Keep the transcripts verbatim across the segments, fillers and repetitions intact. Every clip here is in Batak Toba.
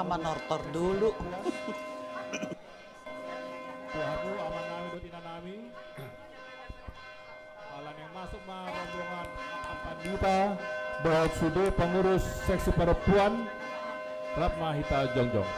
Manortor dulu. Tuhan, amanami dohot inanami. Ala naeng masuk ma rombongan pandita dohot sude pengurus seksi perempuan, rap ma hita jongjong.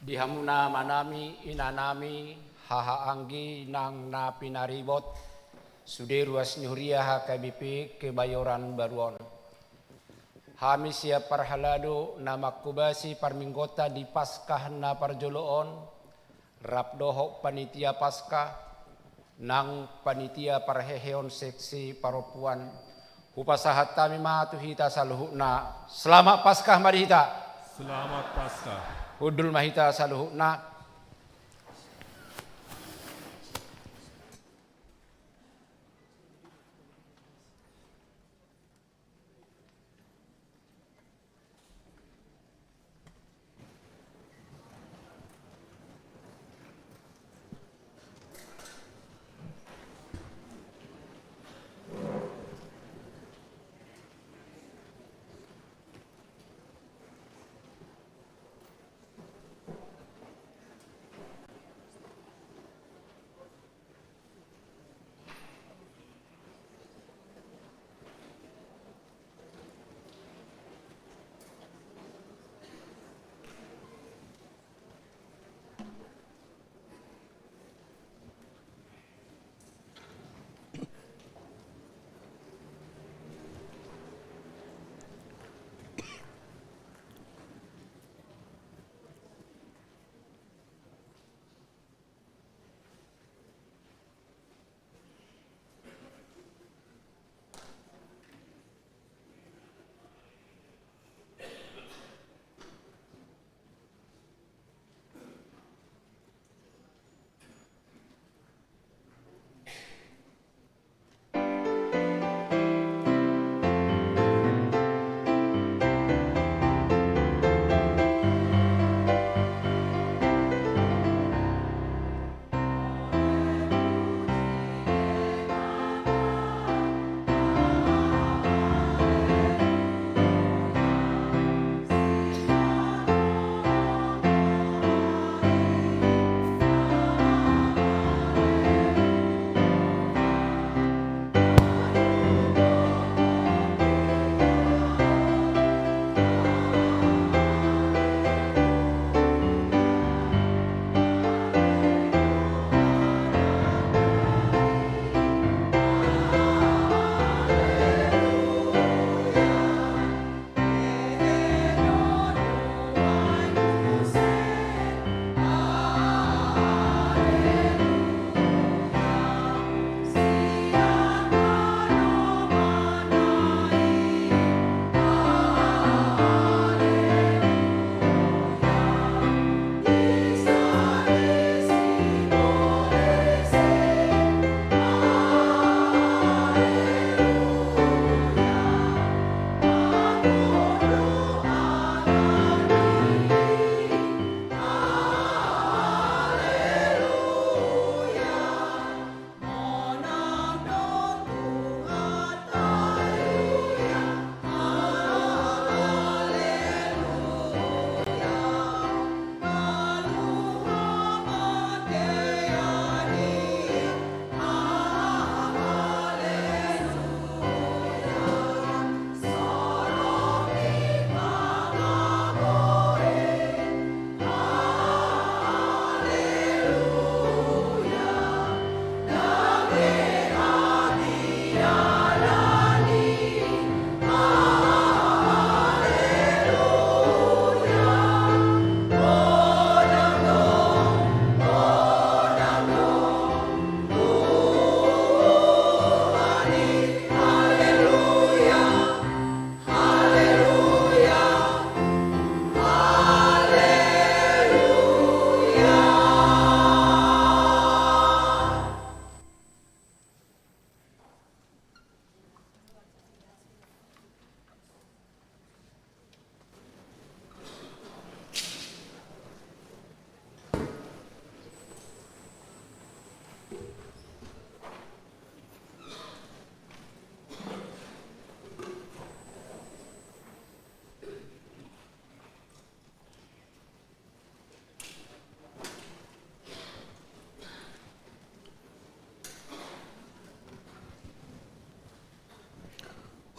Di hamuna amanami, inanami, haha anggi nang na pinaribot, sude ruas ni huria H K B P Kebayoran Baru on. Hami sian parhalado na manghobasi parmingguonta di Paskah na parjolo on, rap dohot panitia Paskah, nang panitia parheheon seksi parompuan, hupasahat hami ma tu hita saluhutna. Selamat Paskah ma di hita. Selamat Paskah. Hundul ma hita saluhutna.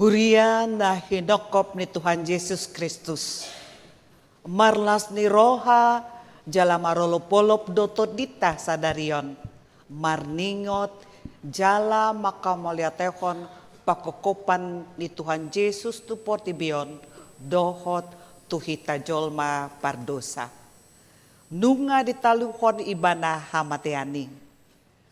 Huria na hinophop ni Tuhan Jesus Kristus, marlas ni roha jala marolopolop do tondinta sadari on, marningot jala manghamauliatehon pangkophopon ni Tuhan Jesus tu portibi on dohot tu hita jolma pardosa. Nunga ditaluhon Ibana hamatean i.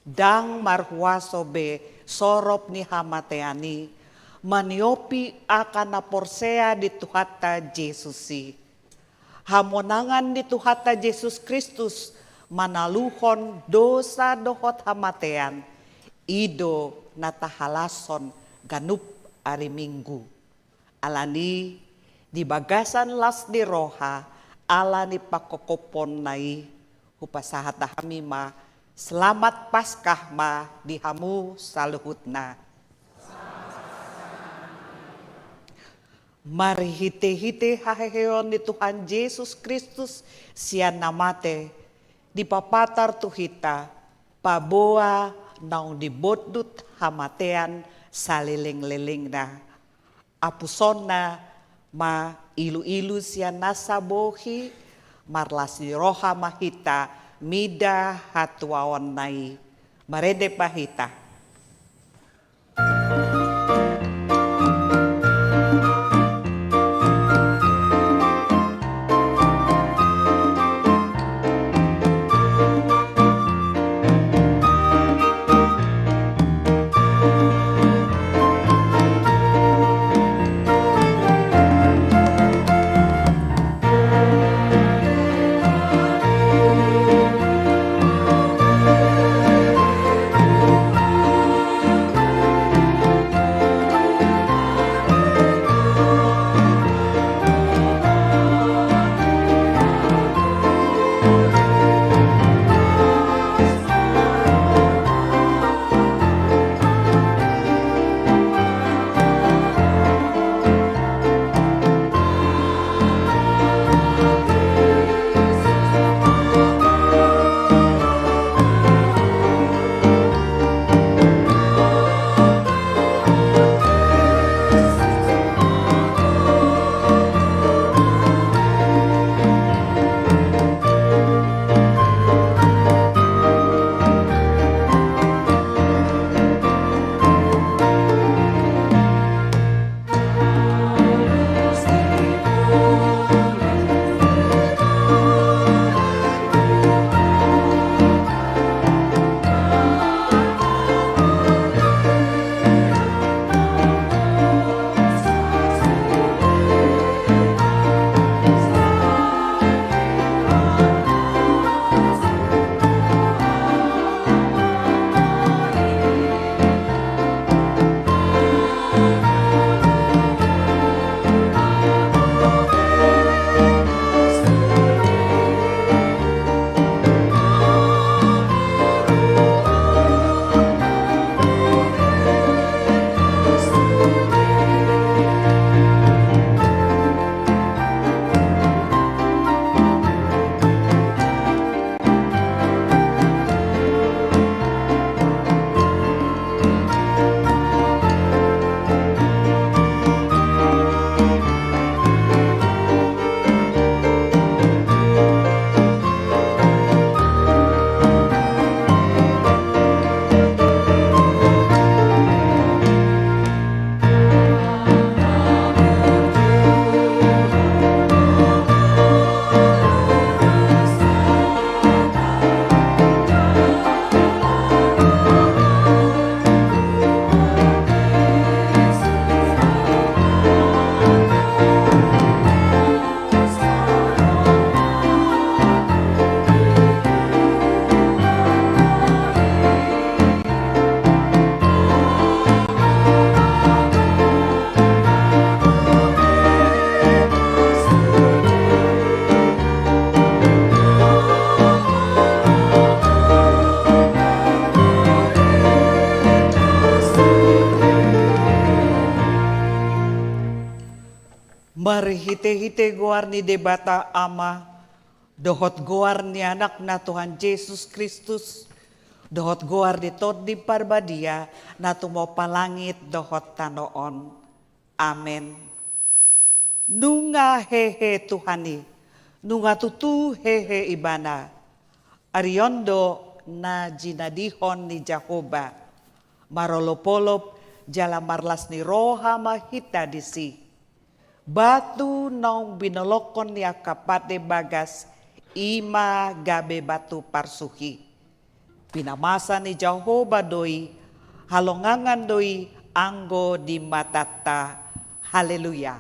Ndang marhuaso be sorop ni hamatean i maniopi angka na porsea di Tuhanta Jesus i. Hamonangan ni Tuhanta Jesus Kristus manaluhon dosa dohot hamatean, i do na tahalashon ganup ari Minggu. Alani, di bagasan las ni roha ala ni pangkophoponna i, hupasahat hami ma, Selamat Paskah ma di hamu saluhutna. Marhitehite haheheon ni Tuhan Jesus Kristus sian na mate, dipapatar tu hita paboa naung dibondut hamatean salelenglelengna. Apusonna ma iluilu sian nasa bohi, marlas ni roha ma hita mida hatuaonna i. Marende ma hita. Marhitehite goar ni Debata Ama, dohot goar ni Anakna Tuhan Jesus Kristus, dohot goar ni Tondi Parbadia na tumompa langit dohot tano on. Amen. Nunga hehe Tuhan i, nunga tutu hehe Ibana. Ari on do na jinadihon ni Jahowa, marolopolop jala marlas ni roha ma hita disi. Batu naung binolongkon ni angka pande bagas, i ma gabe batu parsuhi. Pinamasa ni Jahowa do i, halongangan do i anggo di matanta. Haleluya.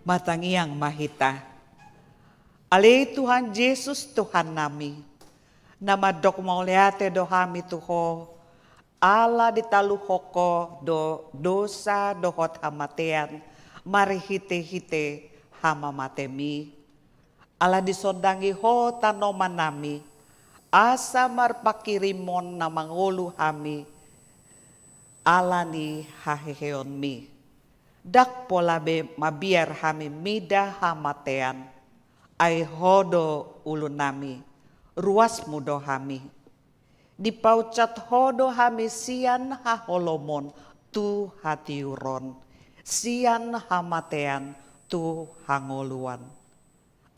Martangiang ma hita. Ale Tuhan Jesus, Tuhannami, na mandok mauliate do hami tu Ho, ala ditaluhon Ho do dosa dohot hamatean, marhitehite hamamatem i. Ala disondangi Ho tanomannami, asa marpanghirimon na mangolu hami, ala ni haheheonmi. Ndang pola be mabiar hami mida hamatean, ai Ho do ulunami, ruasmu do hami. Dipaunsat Ho do hami sian haholomon tu hatiuron, sian hamatean tu hangoluan.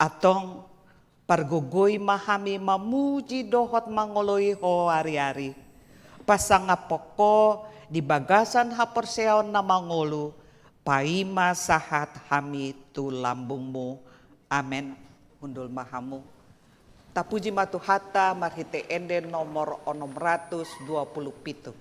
Antong, pargogoi ma hami mamuji dohot mangoloi Ho ariari. Pasangaphon Ho di bagasan haporseaon na mangolu, paima sahat hami tu lambungmu. Amen. Hundul ma hamu. Tapuji ma Tuhanta marhite ende nomor onom ratus dua puluh pitu.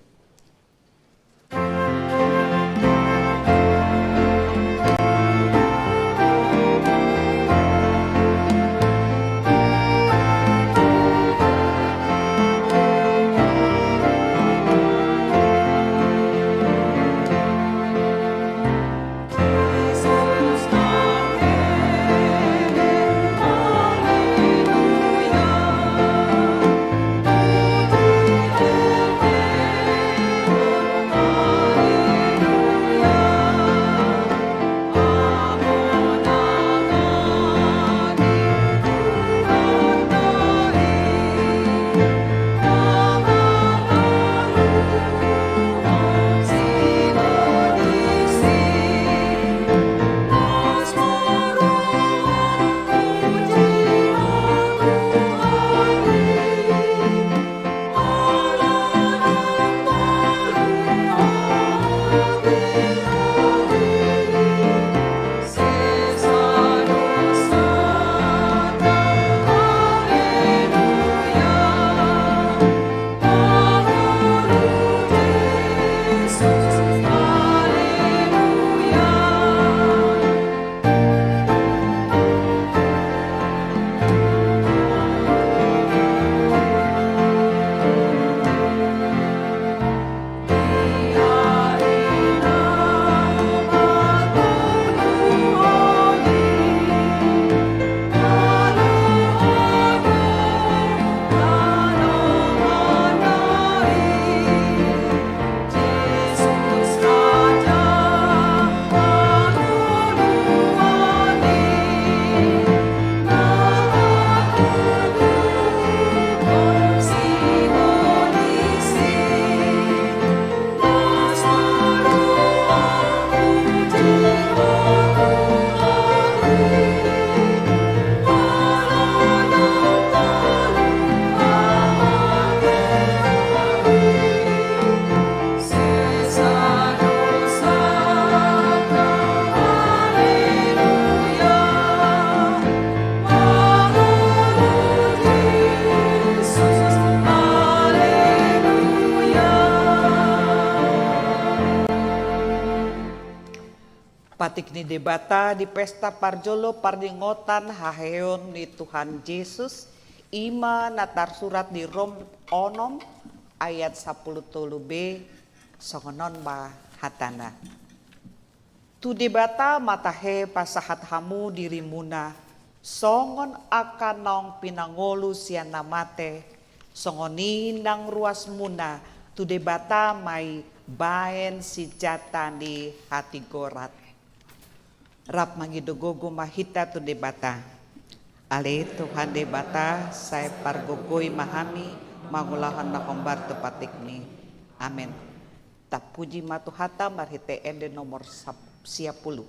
Patik ni Debata di pesta parjolo parningotan haheheon ni Tuhan Jesus, i ma na tarsurat di Rom onom ayat sampulu tolu b, songon on ma hatana. Tu Debata ma tahe pasahat hamu dirimuna, songon angka naung pinangolu sian na mate, songon i nang ruasmuna tu Debata ma i baen sinjata ni hatigoran. Rap mangido gogo ma hita tu Debata. Ale Tuhan Debata, sai pargogoi ma hami mangulahon na hombar tu patikMi. Amen. Tapuji ma Tuhanta marhite ende nomor sap-, sia pulu.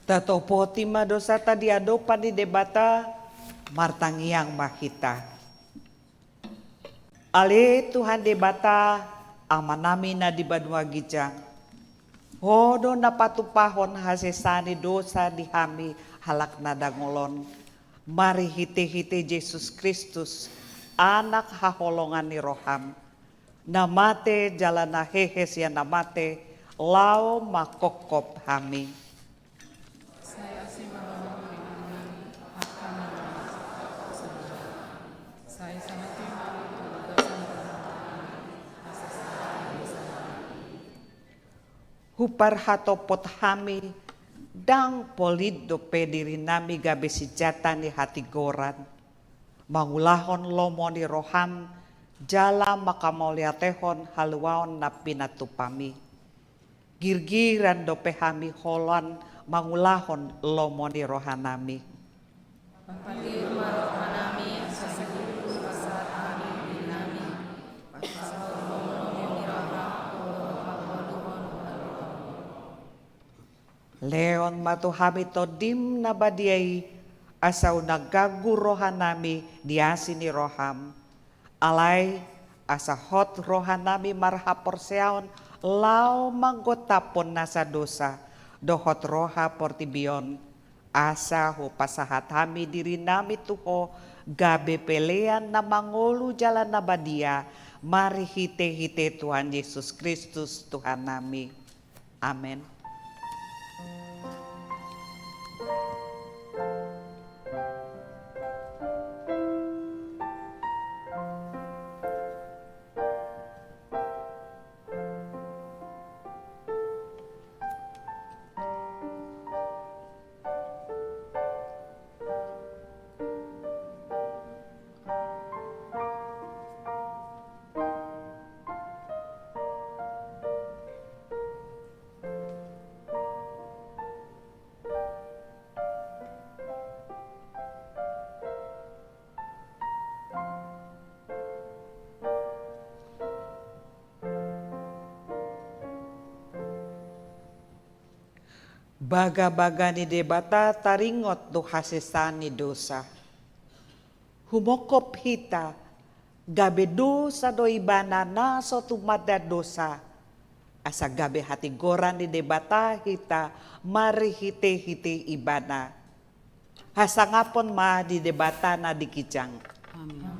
Tatopoti ma dosanta di adopan ni Debata, martangiang ma hita. Ale Tuhan Debata, Amanami na di banua ginjang, Ho do na patupahon hasesaan ni dosa di hami halak na dangol on, marhitehite Jesus Kristus, Anak haholongan ni roham, na mate jala na hehe sian na mate, laho manghophop hami. Sai asi ma roham di hami, angka na masa, sai sangap ma hami tu bagasan rohanami, hasesaan ni dosanami. Huparhatopot hami, ndang polit dope dirinami gabe sinjata ni hatigoran, mangulahon lomo ni roham, jala manghamauliatehon haluaon na pinatupami. Girgiran dope hami holan mangulahon lomo ni rohanami. Patiu ma rohanami, asa sandiri hupasahat hami dirinami, pasahat lomo ni roham, dohot manghaholongi haluaon. Lehon ma tu hami Tondim na badia i, asa unang ganggu rohanami di asi ni roham. Alai, asa hot rohanami marhaporseaon laho manggontaphon nasa dosa, dohot roha portibi on, asa hupasahat hami dirinami tu Ho, gabe pelean na mangolu jala na badia, marhitehite Tuhan Jesus Kristus Tuhannami. Amen. Bagabaga ni Debata taringot tu hasesaan ni dosa. Humongkop hita, gabe dosa do ibana na so tumanda dosa, asa gabe hatigoran ni Debata hita marhitehite ibana. Hasangapon ma di Debata na di ginjang. Amin.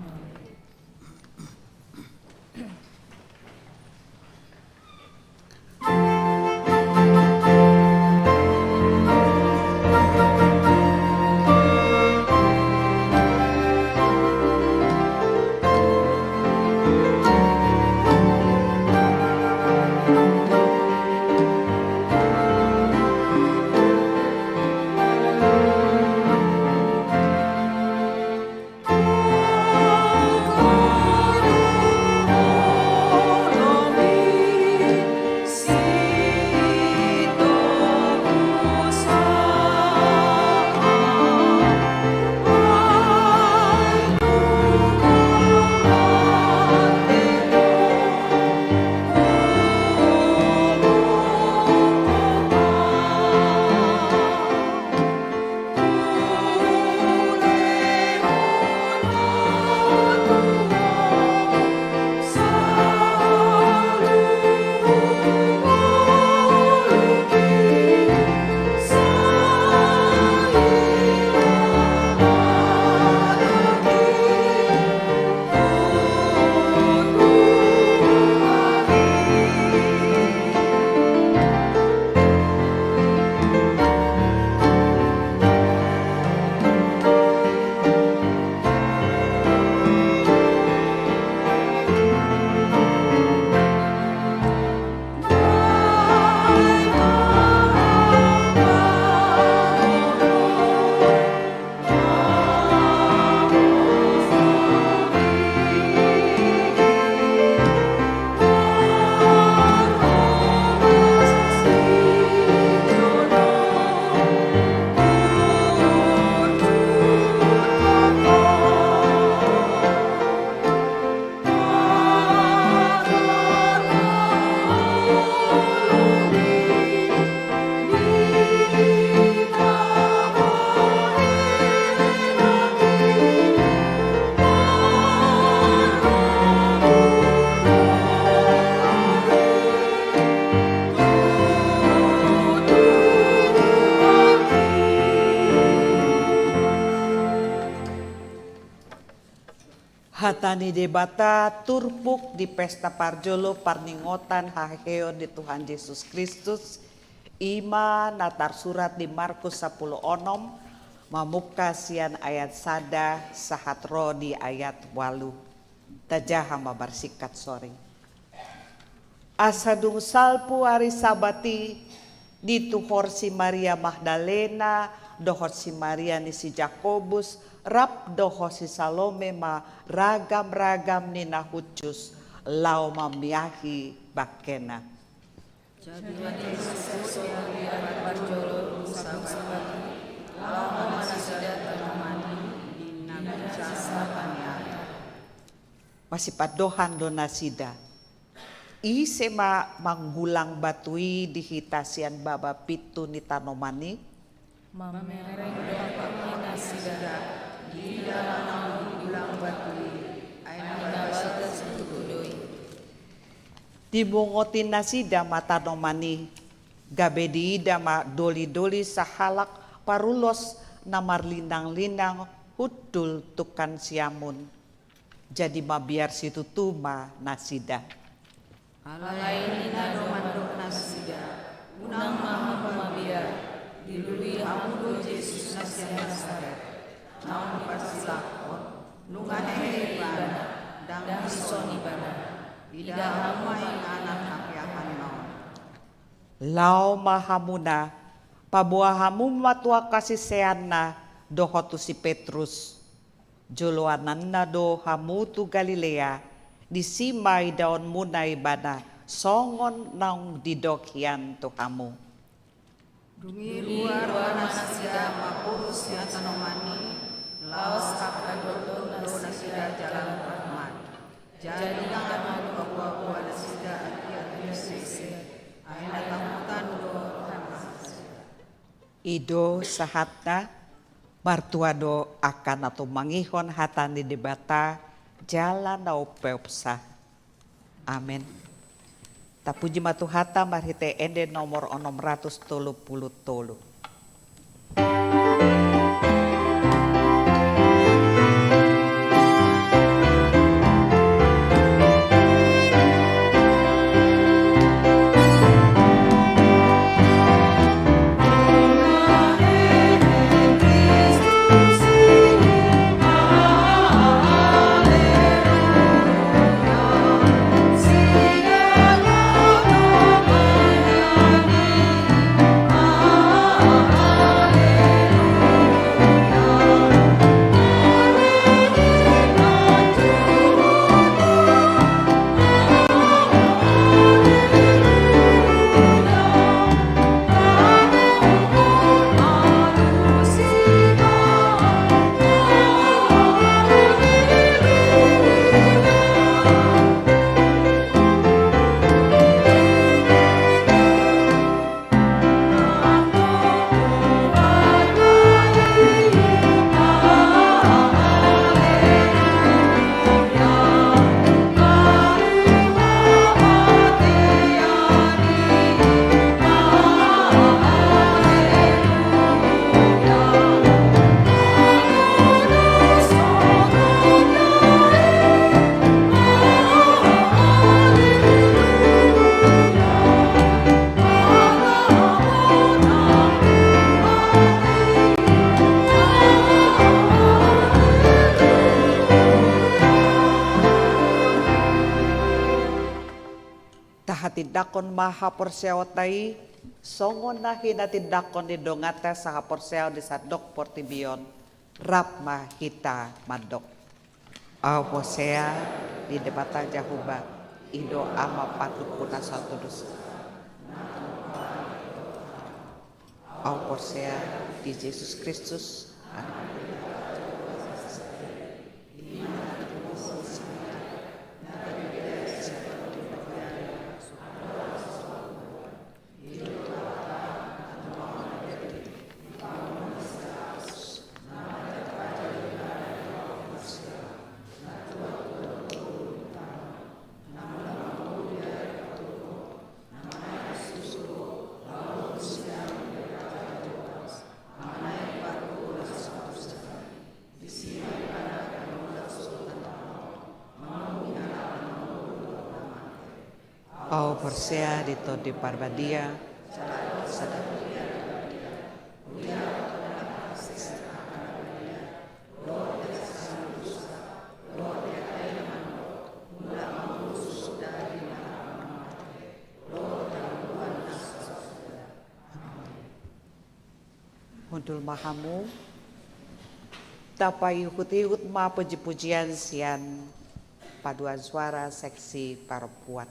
Hata ni Debata turpuk di pesta parjolo parningotan haheheon ni Tuhan Jesus Kristus, i ma na tarsurat di Markus sampulu onom, mamungka sian ayat sada sahat ro di ayat ualu. Tajaha ma marsingkat soring. Asa dung salpu ari Sabat i, dituhor si Maria Magdalena dohot si Maria ni si Jakobus rap dohot si Salome ma ragam-ragam ni na hushus laho mamiahi bangkena. Jadi, laho ma nasida tanoman i di na bisa sapa ni ari. Masipandohan do nasida. Ise ma manggulang batu i di hita sian baba pintu ni tanoman i? Mamereng do hamu nasida, diida ma naung manggulang batu i, ai na bagas do i. Dimongoti nasida ma tanoman i, gabe diida ma doli-doli sahalak parulos na marlinang-linang hundul tungkan siamun. Jadi mabiar situtu ma nasida. Alai ninna do mandok nasida, unang ma hamu mabiar, dilului hamu do Jesus na sian Nasaret, naung diparsilakkon, nunga hehe ibana, ndang dison ibana, ida hamu ma i anak hapeahanna on. Laho ma hamuna, paboa hamu ma tu angka siseanna dohot tu si Petrus. Joloananna do hamu tu Galilea, disi ma idaonmuna ibana songon naung didok hian tu hamu. Dung i ruar ma nasida mangurus sian tanoman i, laos angka dondon do nasida jalan rahmat. Jadi ndang adong paboa-boa nasida agia tu ise, ai na tahutan do roha nasida. I do sahatna. Martua do angka na tumangihon hata ni Debata jala na umpeopsa. Amen. Tapuji ma Tuhanta marhite ende nomor onom ratus tolu pulu tolu. Tahatindangkon ma haporseaonta i, songon na hinatindangkon ni donganta sahaporseaon di sandok portibi on, rap ma hita mandok. Ahu porsea di Debata Jahowa, i do Ama patuduhon na satulus. Ahu porsea di Jesus Kristus, Anak ni Debata Jahowa sasada. Porsea di Tondi Parbadia. Hundul ma hamu. Tapaihut-ihut ma puji-pujian sian paduan suara seksi parompuan.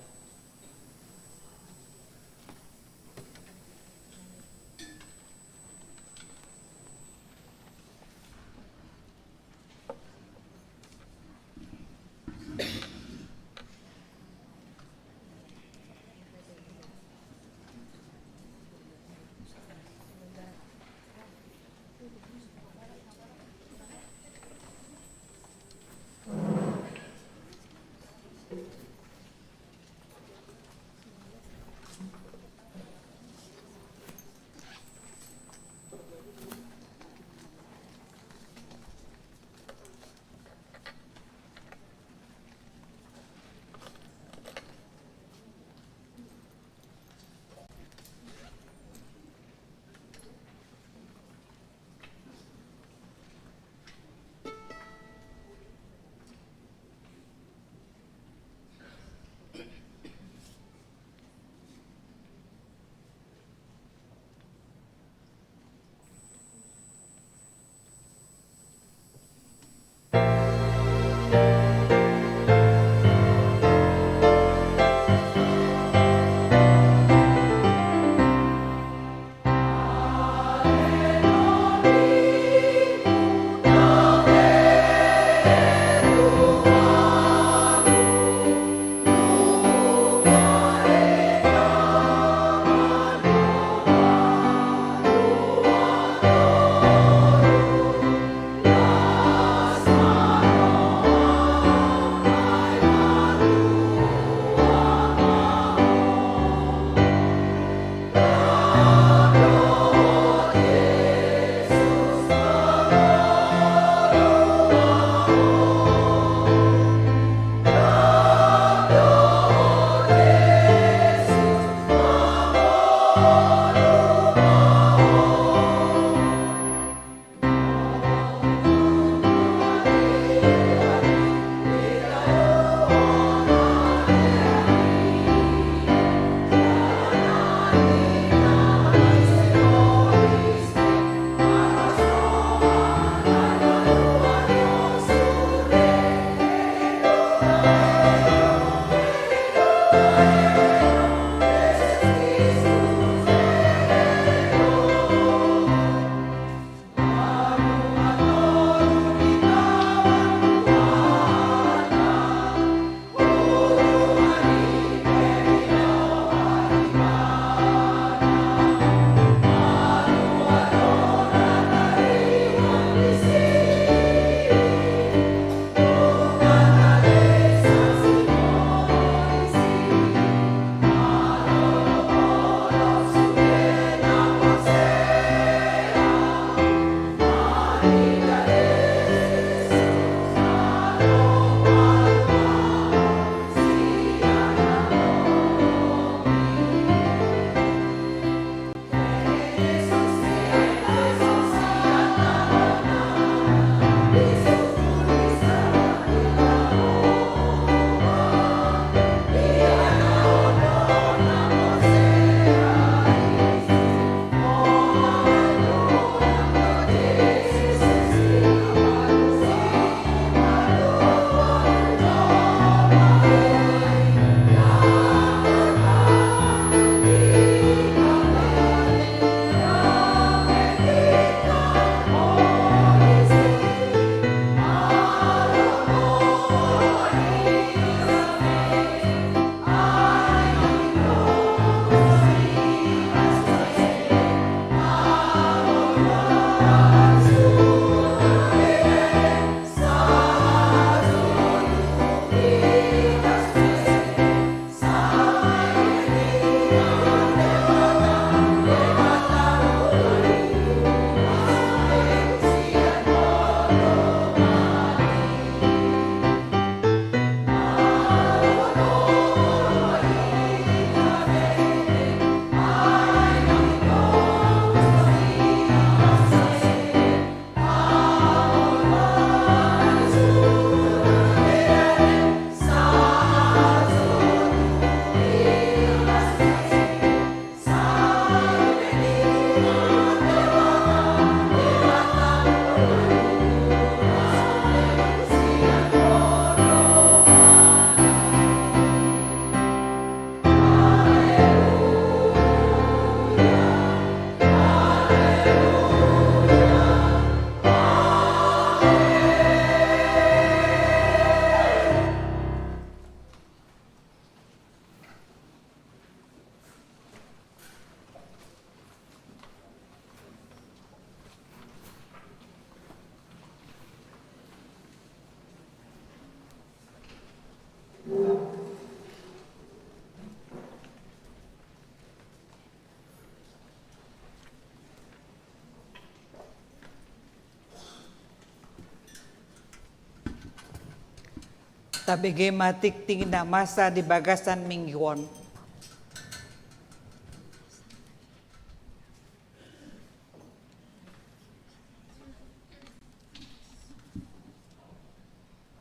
Tabege ma tingting na masa di bagasan minggu on.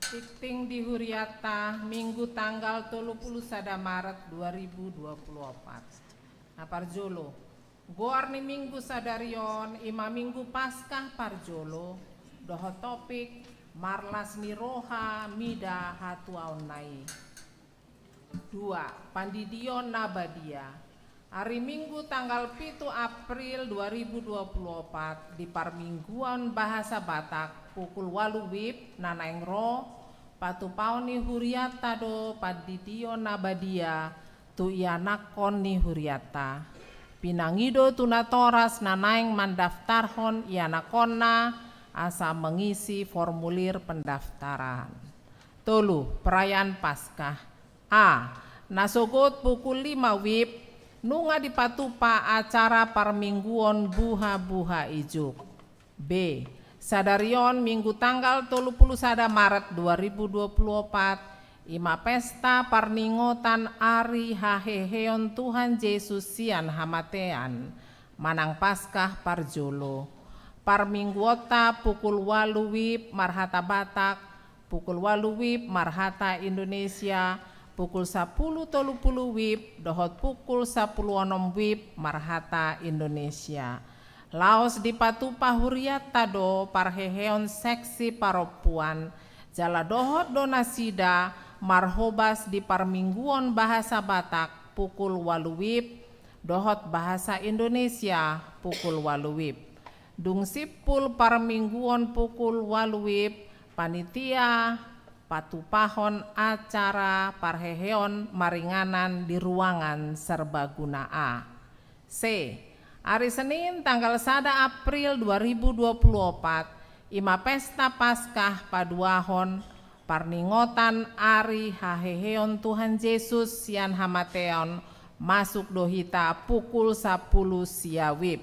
Tingting di hurianta, Minggu tanggal tolu pulu sada Maret dua ribu dua pulu opat. Na parjolo, goar ni Minggu sadari on i ma Minggu Paskah parjolo, dohot topik marlas ni roha mida hatuaonna i. Dua, Pandidion na Badia. Ari Minggu tanggal pitu April dua ribu dua pulu opat, di parmingguon bahasa Batak, pukul ualu wib na naeng ro, patupaon ni hurianta do pandidion na badia tu ianakhon ni hurianta. Pinangido tu natoras na naeng mandaftarhon ianakhonna asa mengisi formulir pendaftaran. Tolu, Perayaan Paskah. A. Nasogot pukul lima wib, nunga dipatupa acara parmingguon buha-buha ijuk. B. Sadari on Minggu tanggal tolu pulu sada Maret dua ribu dua pulu opat, i ma pesta parningotan ari haheheon Tuhan Jesus sian hamatean, manang Paskah parjolo. Parmingguonta pukul ualu wib marhata Batak, pukul ualu wib marhata Indonesia, pukul sapulu tolu pulu wib dohot pukul sapulu onom wib marhata Indonesia. Laos dipatupa hurianta do parheheon seksi parompuan, jala dohot do nasida marhobas di parmingguon bahasa Batak pukul ualu wib dohot bahasa Indonesia pukul ualu wib. Dung simpul parmingguon pukul ualu wib, panitia patupahon acara parheheon maringanan di ruangan serbaguna A. C. Ari Senin tanggal sada April dua ribu dua pulu opat, i ma pesta Paskah paduahon parningotan ari haheheon Tuhan Jesus sian hamateon, masuk do hita pukul sapulu sia wib.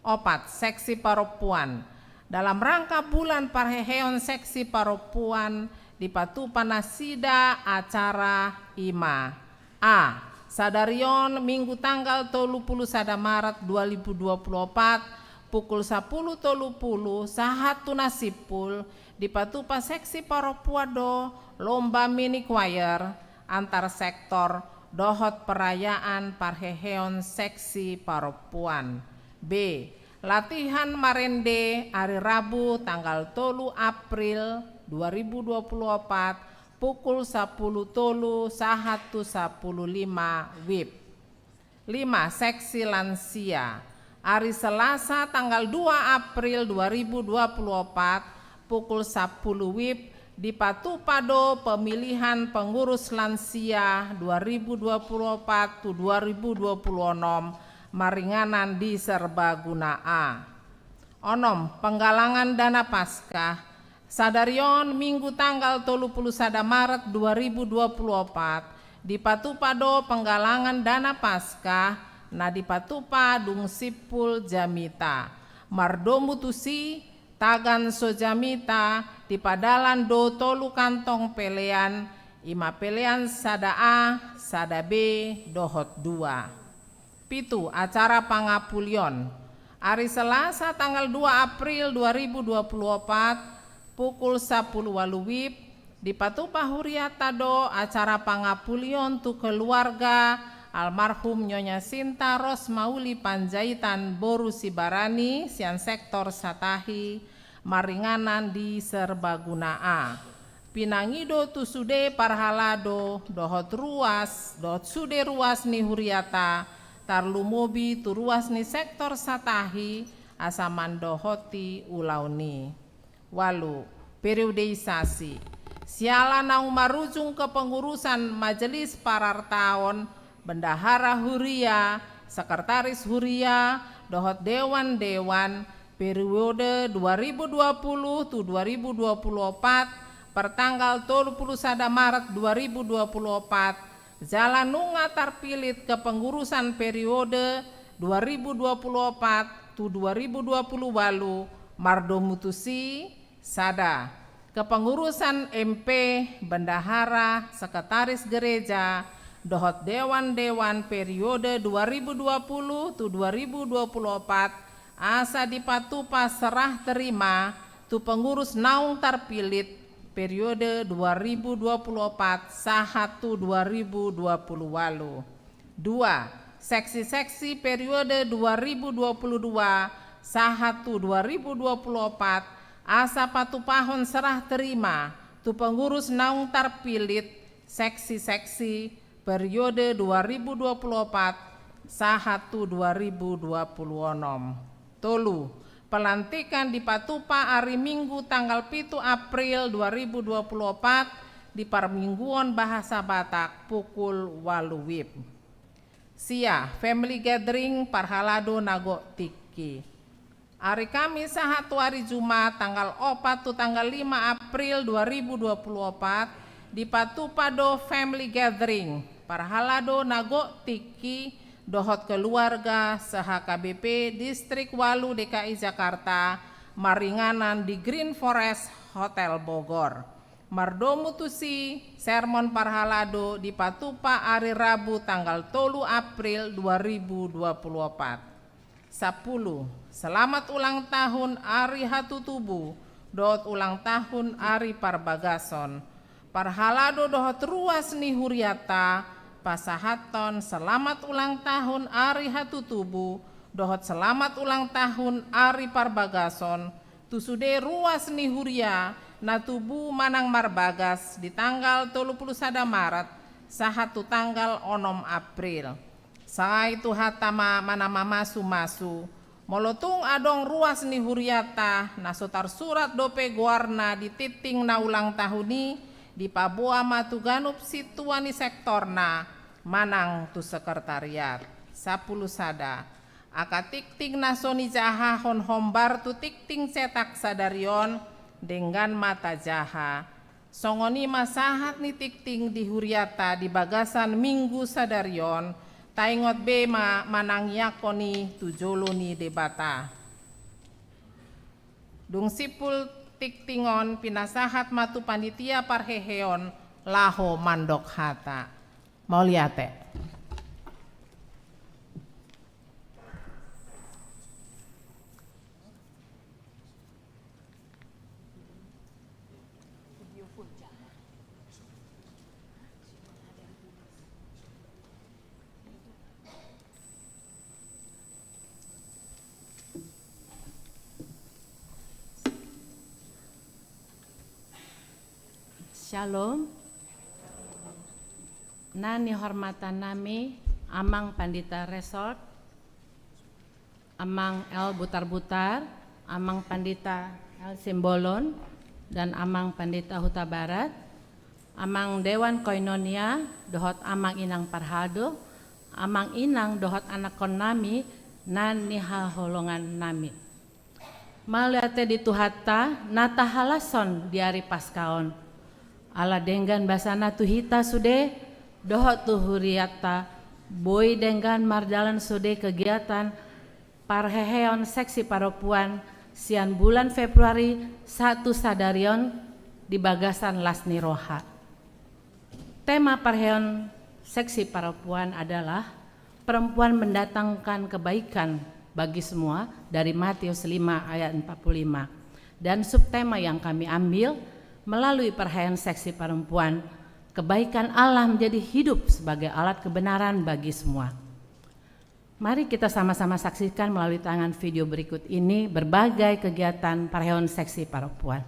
Opat, seksi parompuan. Dalam rangka bulan parheheon seksi parompuan, dipatupa nasida acara i ma: A. Sadari on Minggu tanggal tolu pulu sada Maret dua ribu dua pulu opat, pukul sapulu tolu pulu sahat tu na simpul, dipatupa seksi parompuan do lomba mini choir antar sektor dohot perayaan parheheon seksi parompuan. B. Latihan marende ari Rabu tanggal tolu April dua ribu dua pulu opat, pukul sapulu tolu sahat tu sapulu lima wib. Lima, seksi lansia. Ari Selasa tanggal dua April dua ribu dua pulu opat, pukul sapulu wib, dipatupa do pemilihan pengurus lansia dua ribu dua pulu opat tu dua ribu dua pulu onom, maringanan di Serbaguna A. Onom, penggalangan dana Paskah. Sadari on Minggu tanggal tolu pulu sada Maret dua ribu dua pulu opat, dipatupa do penggalangan dana Paskah na dipatupa dung simpul jamita. Mardomu tusi, tagan so jamita, dipadalan do tolu kantong pelean, i ma pelean sada A, sada B, dohot dua. Pitu, acara pangapulion. Ari Selasa tanggal dua April dua ribu dua pulu opat, pukul sapulu ualu wib, dipatupa hurianta do acara pangapulion tu keluarga almarhum Nyonya Sinta Rosmauli Panjaitan boru Sibarani sian sektor Satahi, maringanan di Serbaguna A. Pinangido tu sude parhalado dohot ruas dohot sude ruas ni hurianta, tarlumobi tu ruas ni sektor Satahi, asa mandohoti ulaon i. Ualu, periodisasi. Siala naung marujung kepengurusan Majelis Parartaon, bendahara huria, sekretaris huria, dohot dewan-dewan, periode dua ribu dua puluh tu dua ribu dua puluh opat, pertanggal tolu pulu sada Maret dua ribu dua puluh opat, jala nunga tarpilit kepengurusan periode dua ribu dua puluh opat tu dua ribu dua puluh ualu, mardomu tusi, sada. Kepengurusan M P, bendahara, sekretaris gereja, dohot dewan-dewan periode dua ribu dua puluh tu dua ribu dua puluh opat, asa dipatupa serah terima tu pengurus naung tarpilit periode dua ribu dua puluh opat sahat tu dua ribu dua puluh ualu. Dua, seksi-seksi periode dua ribu dua puluh dua sahat tu dua ribu dua puluh opat, asa patupahon serah terima tu pengurus naung tarpilit seksi-seksi periode dua ribu dua puluh opat sahat tu dua ribu dua puluh onom. Tolu, pelantikan dipatupa ari Minggu tanggal pitu April dua ribu dua puluh opat di parmingguon bahasa Batak pukul ualu W I B. Sia, family gathering parhalado na gok tingki. Ari Kamis sahat tu ari Jumat tanggal opat tu tanggal lima April dua ribu dua puluh opat, dipatupa do family gathering parhalado na gok tingki dohot keluarga se-H K B P Distrik ualu D K I Jakarta maringanan di Green Forest Hotel Bogor. Mardomu tusi, sermon parhalado dipatupa ari Rabu tanggal tolu April dua ribu dua puluh opat. Sapuluh, selamat ulang tahun ari hatutubu dohot ulang tahun ari parbagason. Parhalado dohot ruas ni hurianta pasahathon selamat ulang tahun ari hatutubu dohot selamat ulang tahun ari parbagason tu sude ruas ni huria na tubu manang marbagas di tanggal tolu puluh sada Maret sahat tu tanggal onom April. Sai Tuhanta ma na mamasumasu. Molo tung adong ruas ni hurianta na so tarsurat dope goarna di tingting na ulang tahun i, dipaboa ma tu ganup sintua ni sektorna manang tu sekretariat. Sapuluh sada. Angka tingting na so nijahahon hombar tu tingting cetak sadari on, denggan ma tajaha. Songon i ma sahat ni tingting di hurianta di bagasan Minggu sadari on, taingot be ma manangiangkon i tu jolo ni Debata. Dung simpul tingting on, pinasahat ma tu panitia parheheon laho mandok hata. Mauliate. Shalom. Na nihormatan nami Amang Pandita Resort, Amang L Butarbutar, Amang Pandita L Simbolon, dan Amang Pandita Hutabarat, Amang Dewan Koinonia, dohot Amang Inang Parhalado, Amang Inang dohot anakkon nami na nihaholongan nami. Mauliate di Tuhanta na tahalashon di ari Paska on. Ala denggan basana tu hita sude, dohot tu hurianta, boi denggan mardalan sude kegiatan parheheon seksi parompuan sian bulan Februari sahat tu sadari on di bagasan las ni roha. Tema parheheon seksi parompuan adalah perempuan mendatangkan kebaikan bagi semua dari Matius lima ayat empat puluh lima. Dan subtema yang kami ambil melalui parheheon seksi parompuan, kebaikan Allah menjadi hidup sebagai alat kebenaran bagi semua. Mari kita sama-sama saksikan melalui tayangan video berikut ini berbagai kegiatan parheheon seksi parompuan.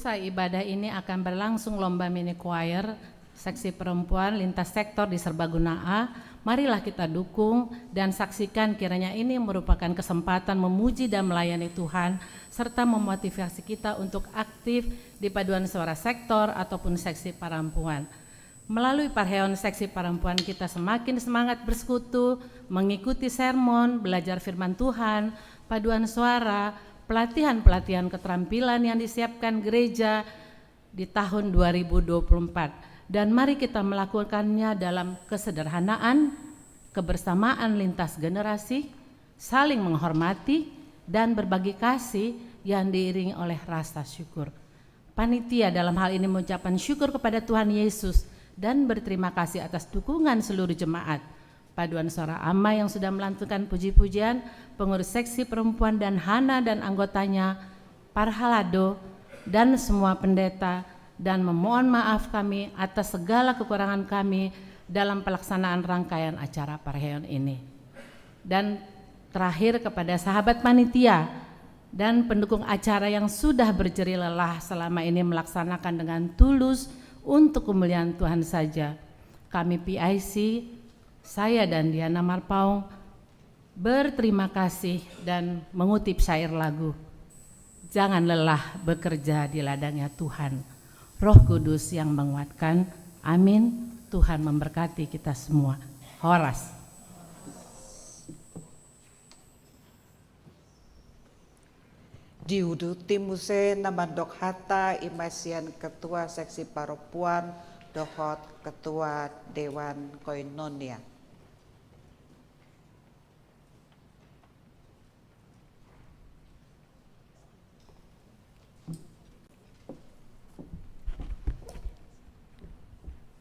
Usai ibadah ini akan berlangsung lomba mini choir seksi perempuan lintas sektor di Serbaguna A. Marilah kita dukung dan saksikan kiranya ini merupakan kesempatan memuji dan melayani Tuhan serta memotivasi kita untuk aktif di paduan suara sektor ataupun seksi perempuan. Melalui parheon seksi perempuan kita semakin semangat bersekutu, mengikuti sermon, belajar firman Tuhan, paduan suara, pelatihan-pelatihan keterampilan yang disiapkan gereja di tahun dua ribu dua puluh empat. Dan mari kita melakukannya dalam kesederhanaan, kebersamaan lintas generasi, saling menghormati, dan berbagi kasih yang diiringi oleh rasa syukur. Panitia dalam hal ini mengucapkan syukur kepada Tuhan Yesus dan berterima kasih atas dukungan seluruh jemaat. Paduan suara Ama yang sudah melantunkan puji-pujian, pengurus seksi perempuan dan Hana dan anggotanya, parhalado, dan semua pendeta, dan memohon maaf kami atas segala kekurangan kami dalam pelaksanaan rangkaian acara parheon ini. Dan terakhir, kepada sahabat panitia dan pendukung acara yang sudah berjerih lelah selama ini melaksanakan dengan tulus untuk kemuliaan Tuhan saja. Kami P I C, saya dan Diana Marpaung, berterima kasih dan mengutip syair lagu, "Jangan lelah bekerja di ladangnya Tuhan. Roh Kudus yang menguatkan." Amin. Tuhan memberkati kita semua. Horas. Diuduti muse na mandok hata i ma sian Ketua Seksi Parompuan dohot Ketua Dewan Koinonia.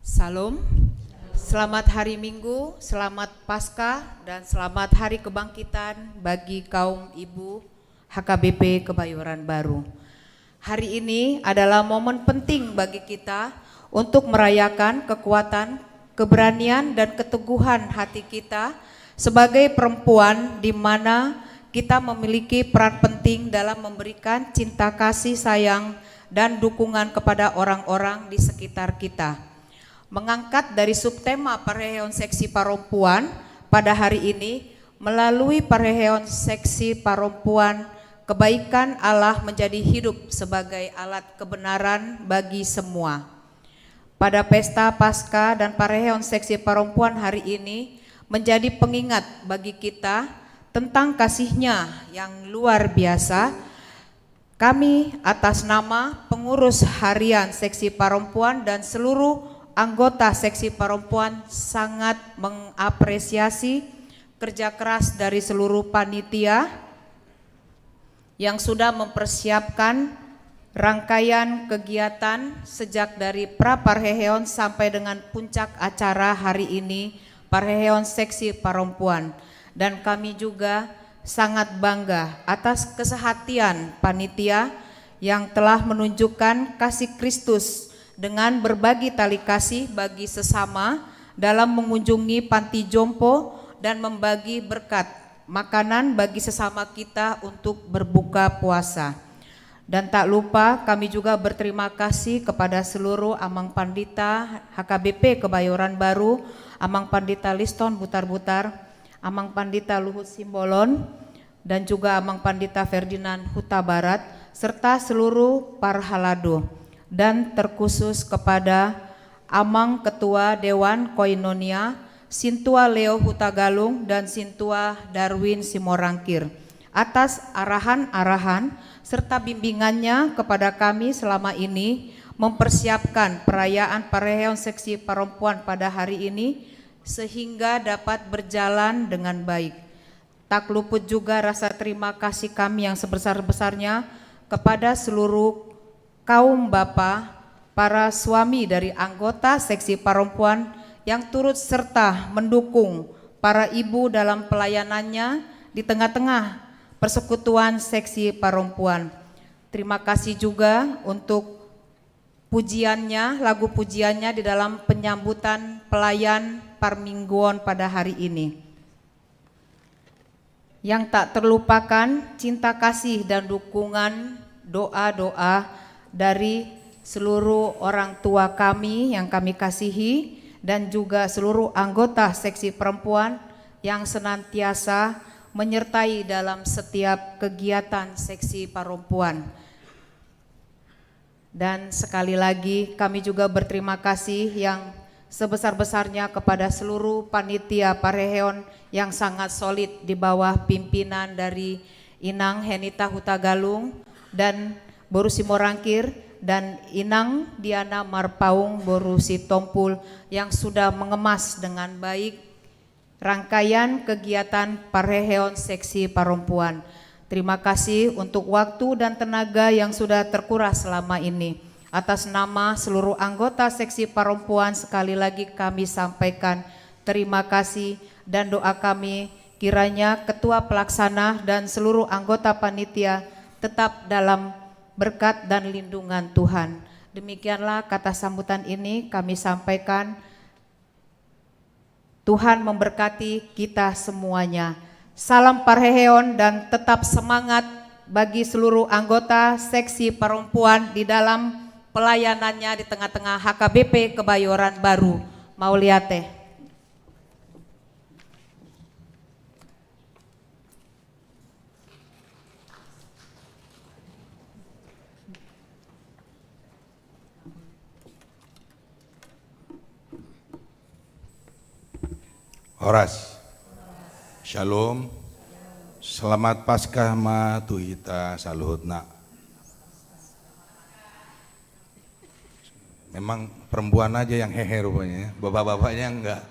Salom. Selamat hari Minggu, selamat Paskah, dan selamat Hari Kebangkitan bagi kaum ibu H K B P Kebayoran Baru. Hari ini adalah momen penting bagi kita untuk merayakan kekuatan, keberanian, dan keteguhan hati kita sebagai perempuan, di mana kita memiliki peran penting dalam memberikan cinta kasih sayang dan dukungan kepada orang-orang di sekitar kita. Mengangkat dari subtema parheheon seksi parompuan pada hari ini, melalui parheheon seksi parompuan, kebaikan Allah menjadi hidup sebagai alat kebenaran bagi semua. Pada pesta Paskah dan parheheon seksi parompuan hari ini menjadi pengingat bagi kita tentang kasih-Nya yang luar biasa. Kami, atas nama pengurus harian seksi parompuan dan seluruh anggota seksi parompuan, sangat mengapresiasi kerja keras dari seluruh panitia yang sudah mempersiapkan rangkaian kegiatan sejak dari pra parheheon sampai dengan puncak acara hari ini, parheheon seksi parompuan. Dan kami juga sangat bangga atas kesehatian panitia yang telah menunjukkan kasih Kristus dengan berbagi tali kasih bagi sesama dalam mengunjungi panti jompo dan membagi berkat makanan bagi sesama kita untuk berbuka puasa. Dan tak lupa, kami juga berterima kasih kepada seluruh Amang Pandita H K B P Kebayoran Baru, Amang Pandita Liston Butarbutar, Amang Pandita Luhut Simbolon, dan juga Amang Pandita Ferdinand Hutabarat, serta seluruh parhalado, dan terkhusus kepada Amang Ketua Dewan Koinonia, Sintua Leo Hutagalung dan Sintua Darwin Simorangkir, atas arahan-arahan serta bimbingannya kepada kami selama ini mempersiapkan perayaan parheheon seksi parompuan pada hari ini, sehingga dapat berjalan dengan baik. Tak luput juga rasa terima kasih kami yang sebesar-besarnya kepada seluruh kaum bapa, para suami dari anggota seksi parompuan yang turut serta mendukung para ibu dalam pelayanannya di tengah-tengah persekutuan seksi parompuan. Terima kasih juga untuk pujiannya, lagu pujiannya di dalam penyambutan pelayan parmingguon pada hari ini. Yang tak terlupakan, cinta kasih dan dukungan doa-doa dari seluruh orang tua kami yang kami kasihi, dan juga seluruh anggota seksi perempuan yang senantiasa menyertai dalam setiap kegiatan seksi perempuan. Dan sekali lagi, kami juga berterima kasih yang sebesar-besarnya kepada seluruh panitia parheheon yang sangat solid di bawah pimpinan dari Inang Henita Hutagalung dan Boru Simorangkir dan Inang Diana Marpaung Boru Sitompul yang sudah mengemas dengan baik rangkaian kegiatan parheheon seksi parompuan. Terima kasih untuk waktu dan tenaga yang sudah terkuras selama ini. Atas nama seluruh anggota seksi parompuan, sekali lagi kami sampaikan terima kasih dan doa kami kiranya ketua pelaksana dan seluruh anggota panitia tetap dalam berkat dan lindungan Tuhan. Demikianlah kata sambutan ini kami sampaikan. Tuhan memberkati kita semuanya. Salam parheheon dan tetap semangat bagi seluruh anggota seksi parompuan di dalam pelayanannya di tengah-tengah H K B P Kebayoran Baru. Mauliate. Horas. Shalom. Selamat Paskah ma tu hita saluhutna. Memang perempuan aja yang hehe rupanya, ya. Bapak-bapaknya enggak.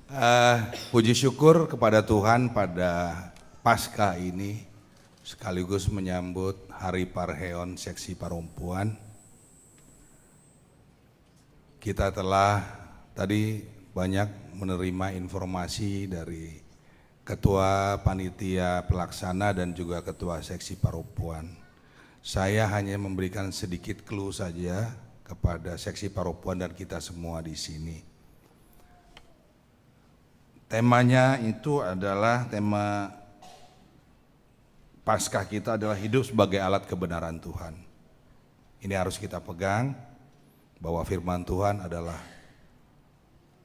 Eh, puji syukur kepada Tuhan pada Paskah ini, sekaligus menyambut Hari Parheheon Seksi Parompuan. Kita telah tadi banyak menerima informasi dari Ketua Panitia Pelaksana dan juga Ketua Seksi Parompuan. Saya hanya memberikan sedikit clue saja kepada Seksi Parompuan dan kita semua di sini. Temanya itu adalah tema Paskah kita adalah hidup sebagai alat kebenaran Tuhan. Ini harus kita pegang, bahwa firman Tuhan adalah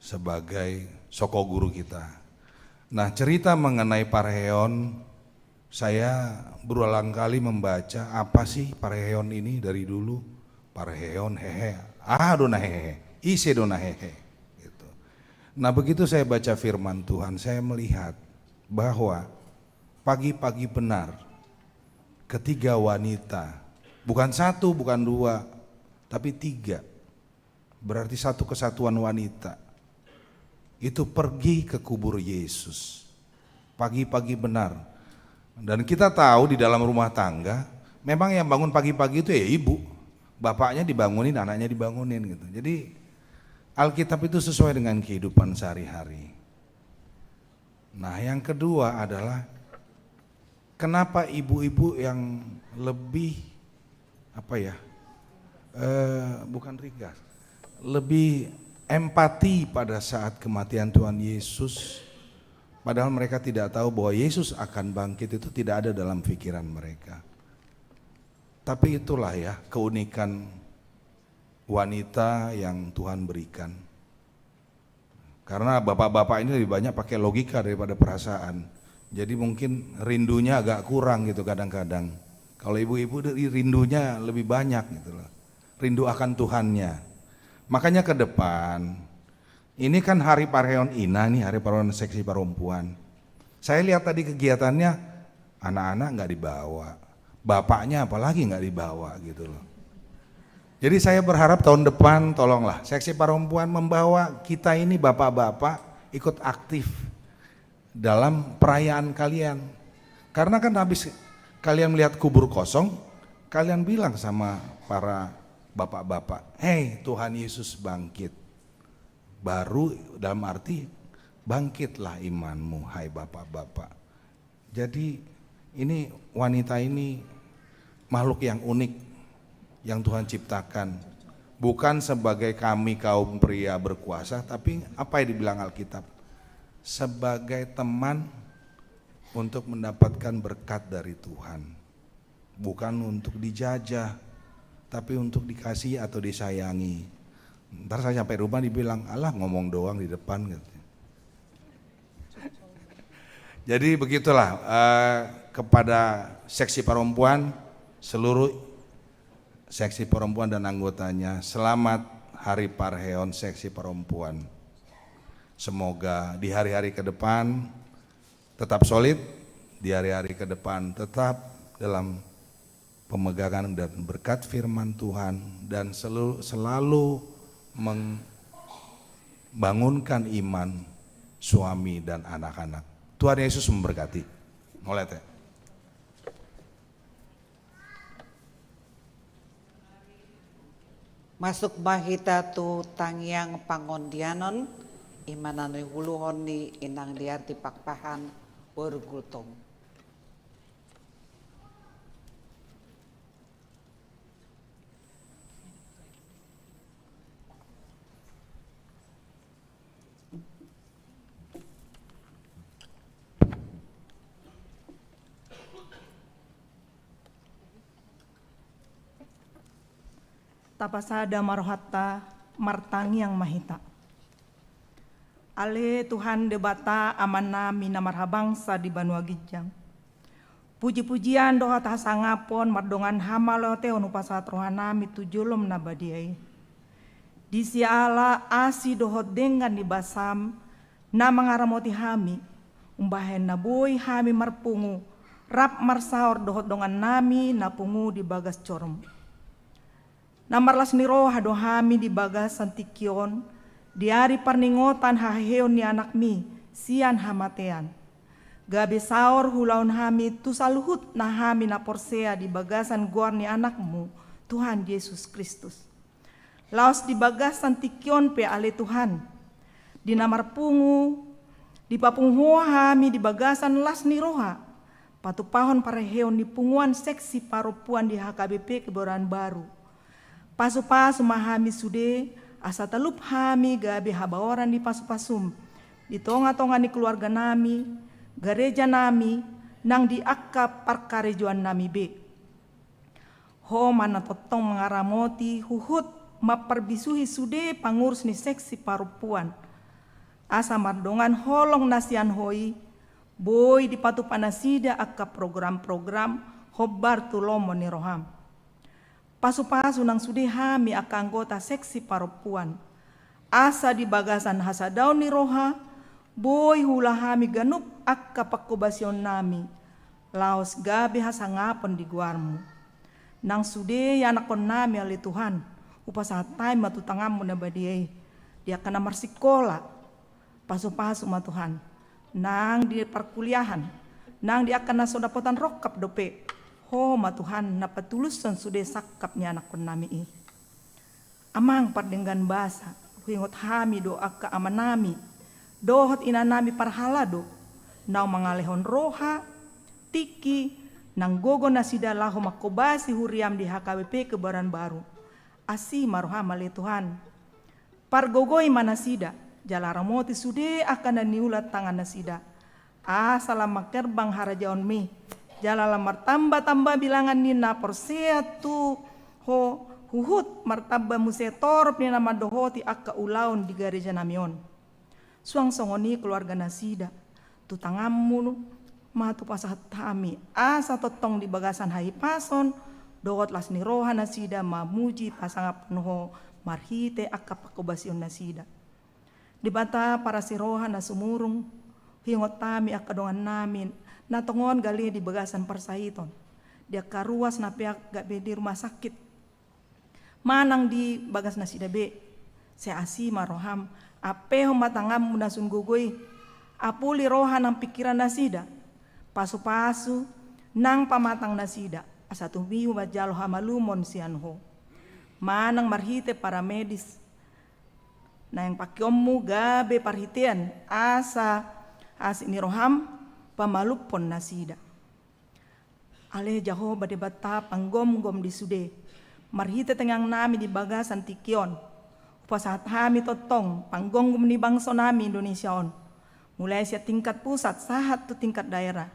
sebagai sokoguru kita. Nah, cerita mengenai parheheon, saya berulang kali membaca, apa sih parheheon ini dari dulu? Parheheon, hehe. Aha do na hehe? Ise do na hehe? Gitu. Nah, begitu saya baca firman Tuhan, saya melihat bahwa pagi-pagi benar, ketiga wanita, bukan satu, bukan dua, tapi tiga, berarti satu kesatuan wanita, itu pergi ke kubur Yesus pagi-pagi benar. Dan kita tahu di dalam rumah tangga, memang yang bangun pagi-pagi itu ya ibu, bapaknya dibangunin, anaknya dibangunin gitu. Jadi Alkitab itu sesuai dengan kehidupan sehari-hari. Nah, yang kedua adalah kenapa ibu-ibu yang lebih, apa ya, eh, bukan ringkas, lebih empati pada saat kematian Tuhan Yesus, padahal mereka tidak tahu bahwa Yesus akan bangkit, itu tidak ada dalam pikiran mereka. Tapi itulah ya keunikan wanita yang Tuhan berikan. Karena bapak-bapak ini lebih banyak pakai logika daripada perasaan. Jadi mungkin rindunya agak kurang gitu kadang-kadang. Kalau ibu-ibu de-, rindunya lebih banyak gitu loh. Rindu akan Tuhannya. Makanya ke depan, ini kan hari parheheon ina nih, hari parheheon seksi parompuan. Saya lihat tadi kegiatannya, anak-anak nggak dibawa, bapaknya apalagi nggak dibawa gitu loh. Jadi saya berharap tahun depan tolonglah seksi parompuan membawa kita ini bapak-bapak ikut aktif dalam perayaan kalian. Karena kan habis kalian melihat kubur kosong, kalian bilang sama para bapak-bapak, "Hei, Tuhan Yesus bangkit." Baru dalam arti, "Bangkitlah imanmu, hai bapak-bapak." Jadi, ini wanita ini makhluk yang unik yang Tuhan ciptakan. Bukan sebagai kami kaum pria berkuasa, tapi apa yang dibilang Alkitab? Sebagai teman untuk mendapatkan berkat dari Tuhan. bukan untuk dijajah, tapi untuk dikasihi atau disayangi. Ntar saya sampai rumah dibilang, "Alah, ngomong doang di depan," katanya. Jadi begitulah, eh, kepada seksi perempuan, seluruh seksi perempuan dan anggotanya, selamat Hari Parheon Seksi Perempuan. Semoga di hari-hari ke depan tetap solid, di hari-hari ke depan tetap dalam pemegangan dan berkat firman Tuhan, dan selalu, selalu membangunkan iman suami dan anak-anak. Tuhan Yesus memberkati. Mauliate. Masuk ma hita tu tangiang pangondianon, i ma na niuluhon ni inang di Arti Pakpahan, boru Gultom. Tapasada ma rohanta, martangiang ma hita. Ale Tuhan Debata, Amanami na marhabangsa di banua ginjang. Puji-pujian dohot hasangapon mardongan hamauliateon hupasahat rohanami tu jolom na badia i. Disiala asi dohot denggan ni basam na mangaramoti hami, umbahen na boi hami marpungu, rap marsaor dohot dongannami na pungu di bagas jorom. Na marlas ni roha do hami di bagasan tingki on, di ari parningotan haheheon ni Anakmi sian hamatean. Gabe saor huulahon hami tu saluhutna hami na porsea di bagasan goar ni Anakmu, Tuhan Jesus Kristus. Laos di bagasan tingki on pe ale Tuhan, di na marpungu, dipapungu Ho hami di bagasan las ni roha, patupahon parheheon ni punguan seksi parompuan di H K B P Kebayoran Baru. Pasu-pasu ma hami sude, asa talup hami gabe habaoran ni pasu-pasum di tonga-tonga ni keluarganami, garejanami, nang di angka parkarejoannami be. Ho ma na tongtong mangaramoti huhut mamparbisuhi sude pangurus ni seksi parompuan, asa mardongan holong na sian Ho i, boi dipatupa nasida angka program-program hombar tu lomo ni roham. Pasu-pasu nang sude hami angka anggota seksi parompuan, asa di bagasan hasadaon ni roha, boi huula hami ganup angka pangkobasionnami, laos gabe hasangapon di goarmu. Nang sude ianakkonnami ale Tuhan, hupasahat hami ma tu tanganmu na badia i, di angka na marsikola, pasu-pasu ma Tuhan, nang di parkuliahan, nang di angka na so dapotan rongkap dope, Ho ma Tuhan na patulushon sude sangkap ni anakkonnami i. Amang pardenggan basa, huingot hami do angka amanami dohot inanami parhalado, naung mangalehon roha, tingki, nang gogo nasida laho mangkobasi huriam di H K B P Kebayoran Baru. Asi ma roham ale Tuhan. Pargogoi ma nasida, jala ramoti sude angka na niula tangannasida. Asa lam mangkerbang harajaonmi, jala lam martamba-tamba bilangan ni na porsea tu Ho, huhut martamba muse torop ni na mandohoti angka ulaon di garejanami on. Suang songon i keluarganasida, tu tanganmu ma hupasahat hami, asa tongtong di bagasan hahipason dohot las ni roha nasida mamuji pasangaphon Ho marhite angka pangkobasionnasida. Debata parasi roha na sumurung, huingot hami angka dongannami na tongon gale di bagasan parsahiton, di angka ruas na peak gabe di rumah sakit, manang di bagasnasida be. Sai asi ma roham, ampehon ma tanganmu na sun gogo i, apuli roha nang pingkirannasida, pasu-pasu nang pamatangnasida, asa tumimbo manjalo hamalumon sian Ho. Manang marhite paramedis, naeng pangkeonmu gabe parhitean, asa asi ni roham pamalumhon nasida. Ale Jahowa Debata panggomgom di sude, marhite tangiangnami di bagasan tingki on, hupasahat hami tongtong panggomgom ni bangsonami Indonesia on, mulai sian tingkat pusat sahat tu tingkat daerah.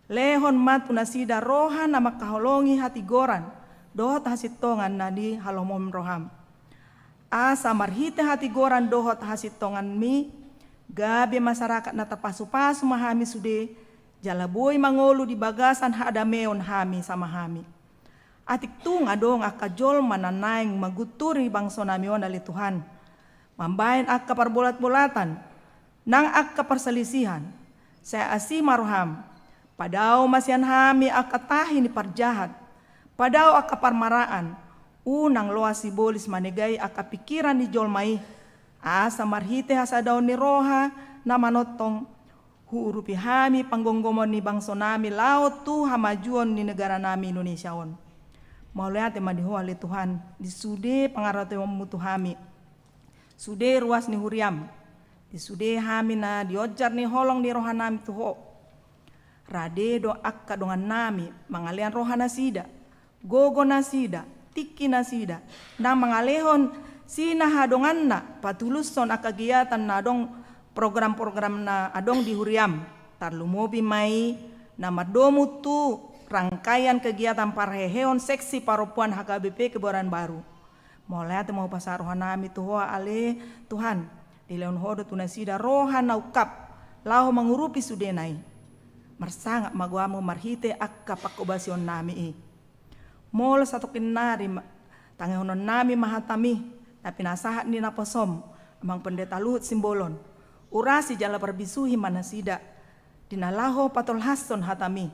Lehon ma tu nasida roha na mangkaholongi hatigoran dohot hasintongan na di halomohon roham. Asa marhite hatigoran dohot hasintonganmi, gabe masarakat na tarpasupasu ma hami sude, jala boi mangolu di bagasan hadameon hami sama hami. Atik tung adong angka jolma na naeng mangunturi bangsonami on ale Tuhan, mambahen angka parbolatbolatan, nang angka parsalisihan, sai asi ma roham, padao ma sian hami angka tahi ni parjahat, padao angka parmaraan, unang loas sibolis manegai angka pikiran ni jolma i, asa marhite hasadaon ni roha na manongtong, huurupi hami panggomgomon ni bangsonami laho tu hamajuon ni negaranami Indonesia on. Mauliate ma di Ho ale Tuhan, di sude pangarateonmu tu hami, sude ruas ni huriam, di sude hami na dionjar ni holong ni rohanami tu Ho. Rade do angka dongannami mangalean rohanasida, gogonasida, tingkinasida, na mangalehon sinahadonganna patulushon angka kegiatan na adong, program-program na adong di huriam, tarlumobi ma i na mardomu tu rangkaian kegiatan parheheon seksi parompuan H K B P Kebayoran Baru. Mauliate ma hupasahat rohanami tu Ho ale Tuhan, dilehon Ho do tu nasida roha na ungkap laho mangurupi sudena i. Marsangap ma goarmu marhite angka pangkobasionnami i. Molo satongkin nari ma-, tangihononnami ma hatami na pinasahat ni naposom, Amang Pendeta Luhut Simbolon, urasi jala parbisuhi ma nasida di na laho patolhashon hatami.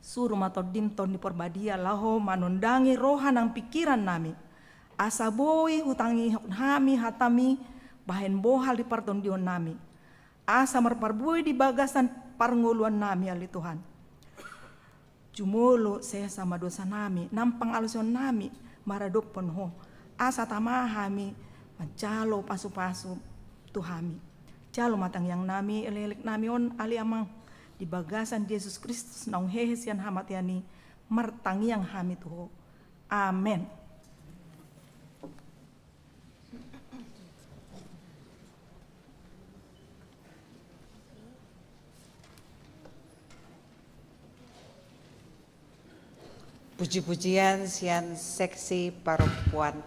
Suru ma Tondim Tondi Porbadia laho manondangi roha nang pingkirannami, asa boi hutangihon hami hatami bahen bohal di partondionnami, asa marparbue di bagasan parngoluannami ale Tuhan. Jumolo sesa ma dosanami nang pangalaosionnami maradophon Ho, asa tama hami manjalo pasupasu tu hami. Jalo ma tangiangnami, elekeleknami on ale Amang, di bagasan Jesus Kristus naung hehe sian hamatean i, martangiang hami tu Ho. Amen. Puji-pujian sian seksi parompuan.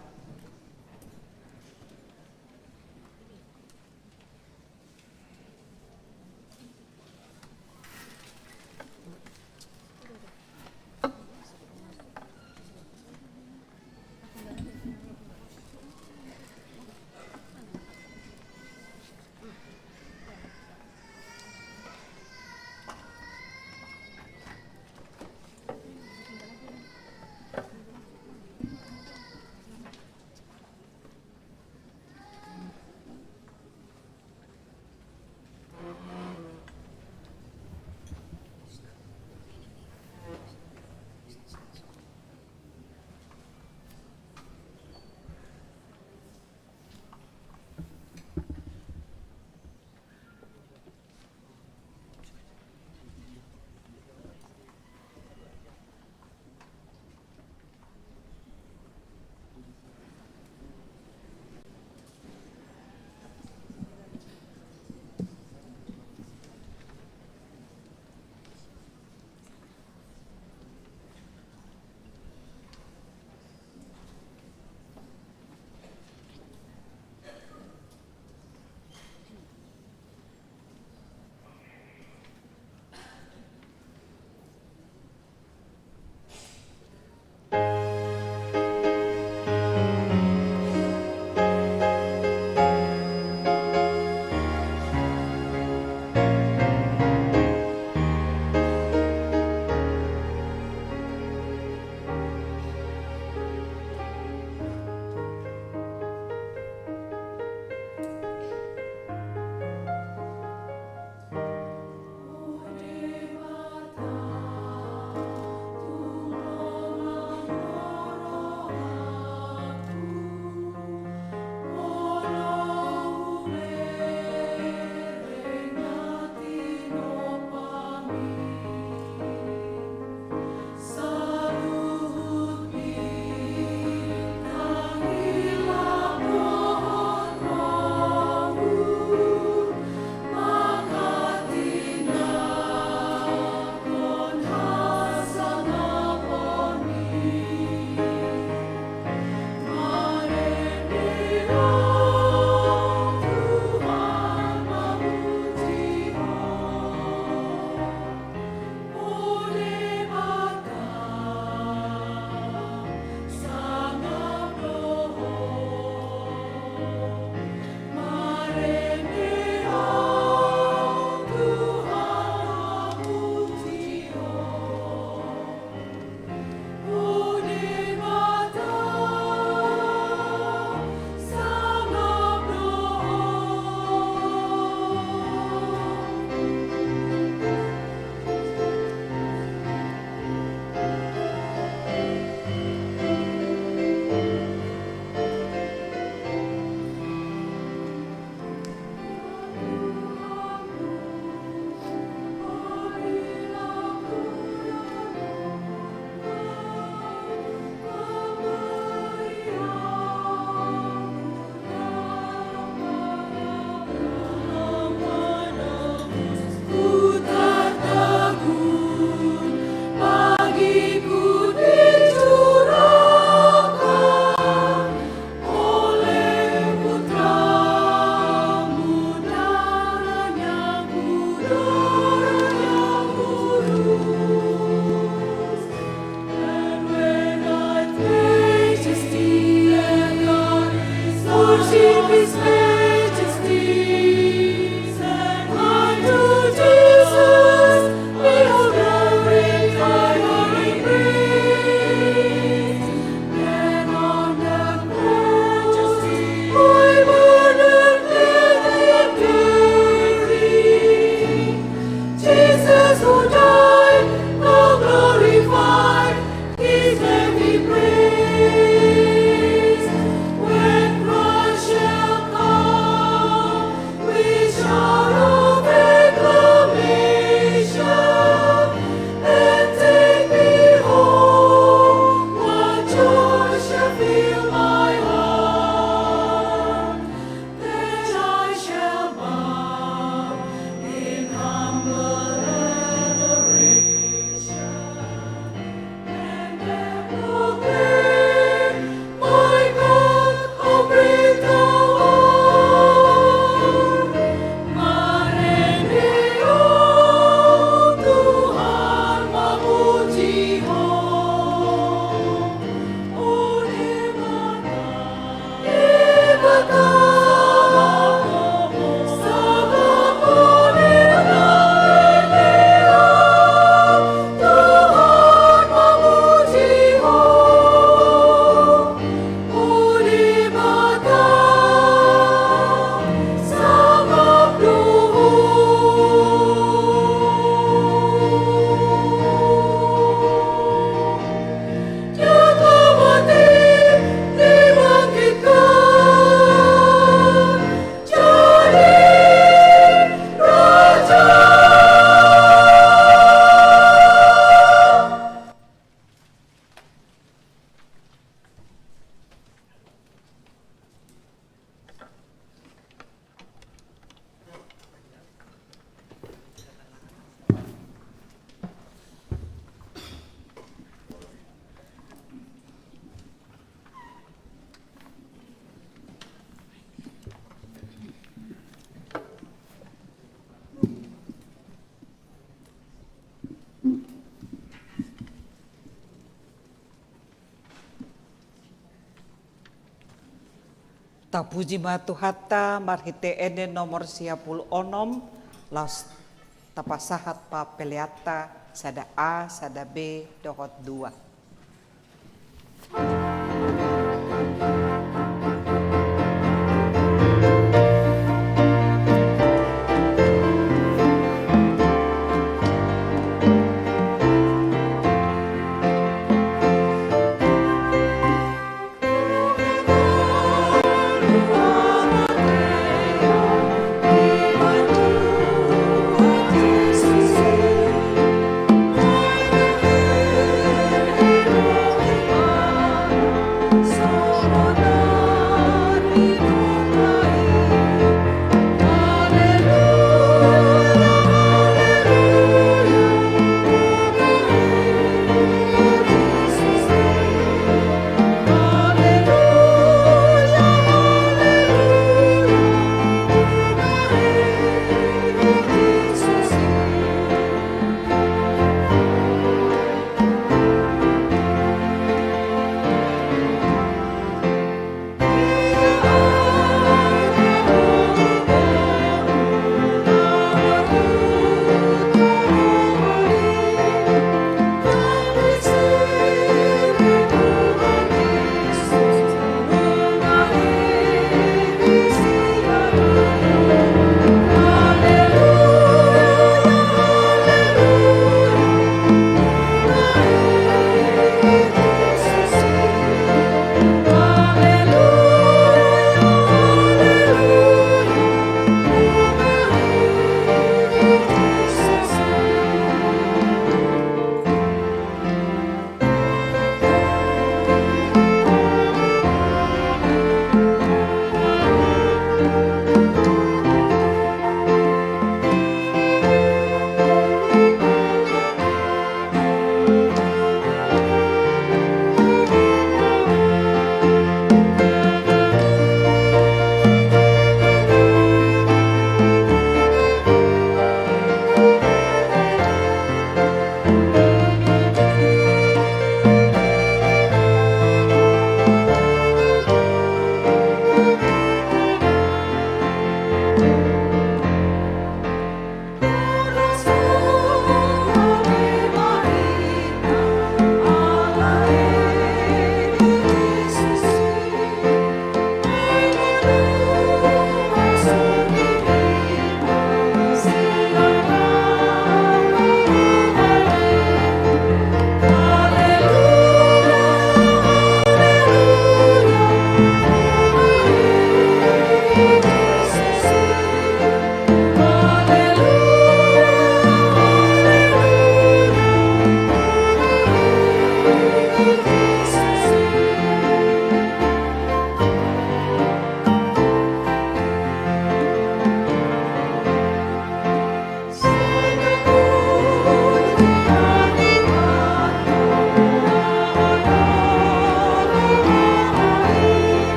Tapuji ma Tuhanta, marhite ende nomor sia pulu onom, laos tapasahat papeleanta sada A, sada B, dohot dua.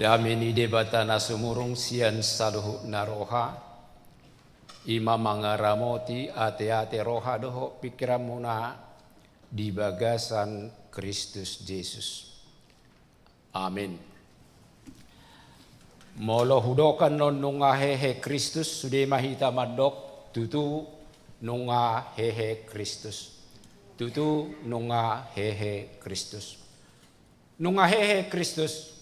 Dame ni Debata na sumurung sian saluhutna roha, i ma mangaramoti ateate roha dohot pingkiranmuna di bagasan Kristus Jesus. Amin. Molo hudok annon nunga hehe Kristus, sude ma hita mandok, tutu nunga hehe Kristus. Tutu nunga hehe Kristus. Nunga hehe Kristus.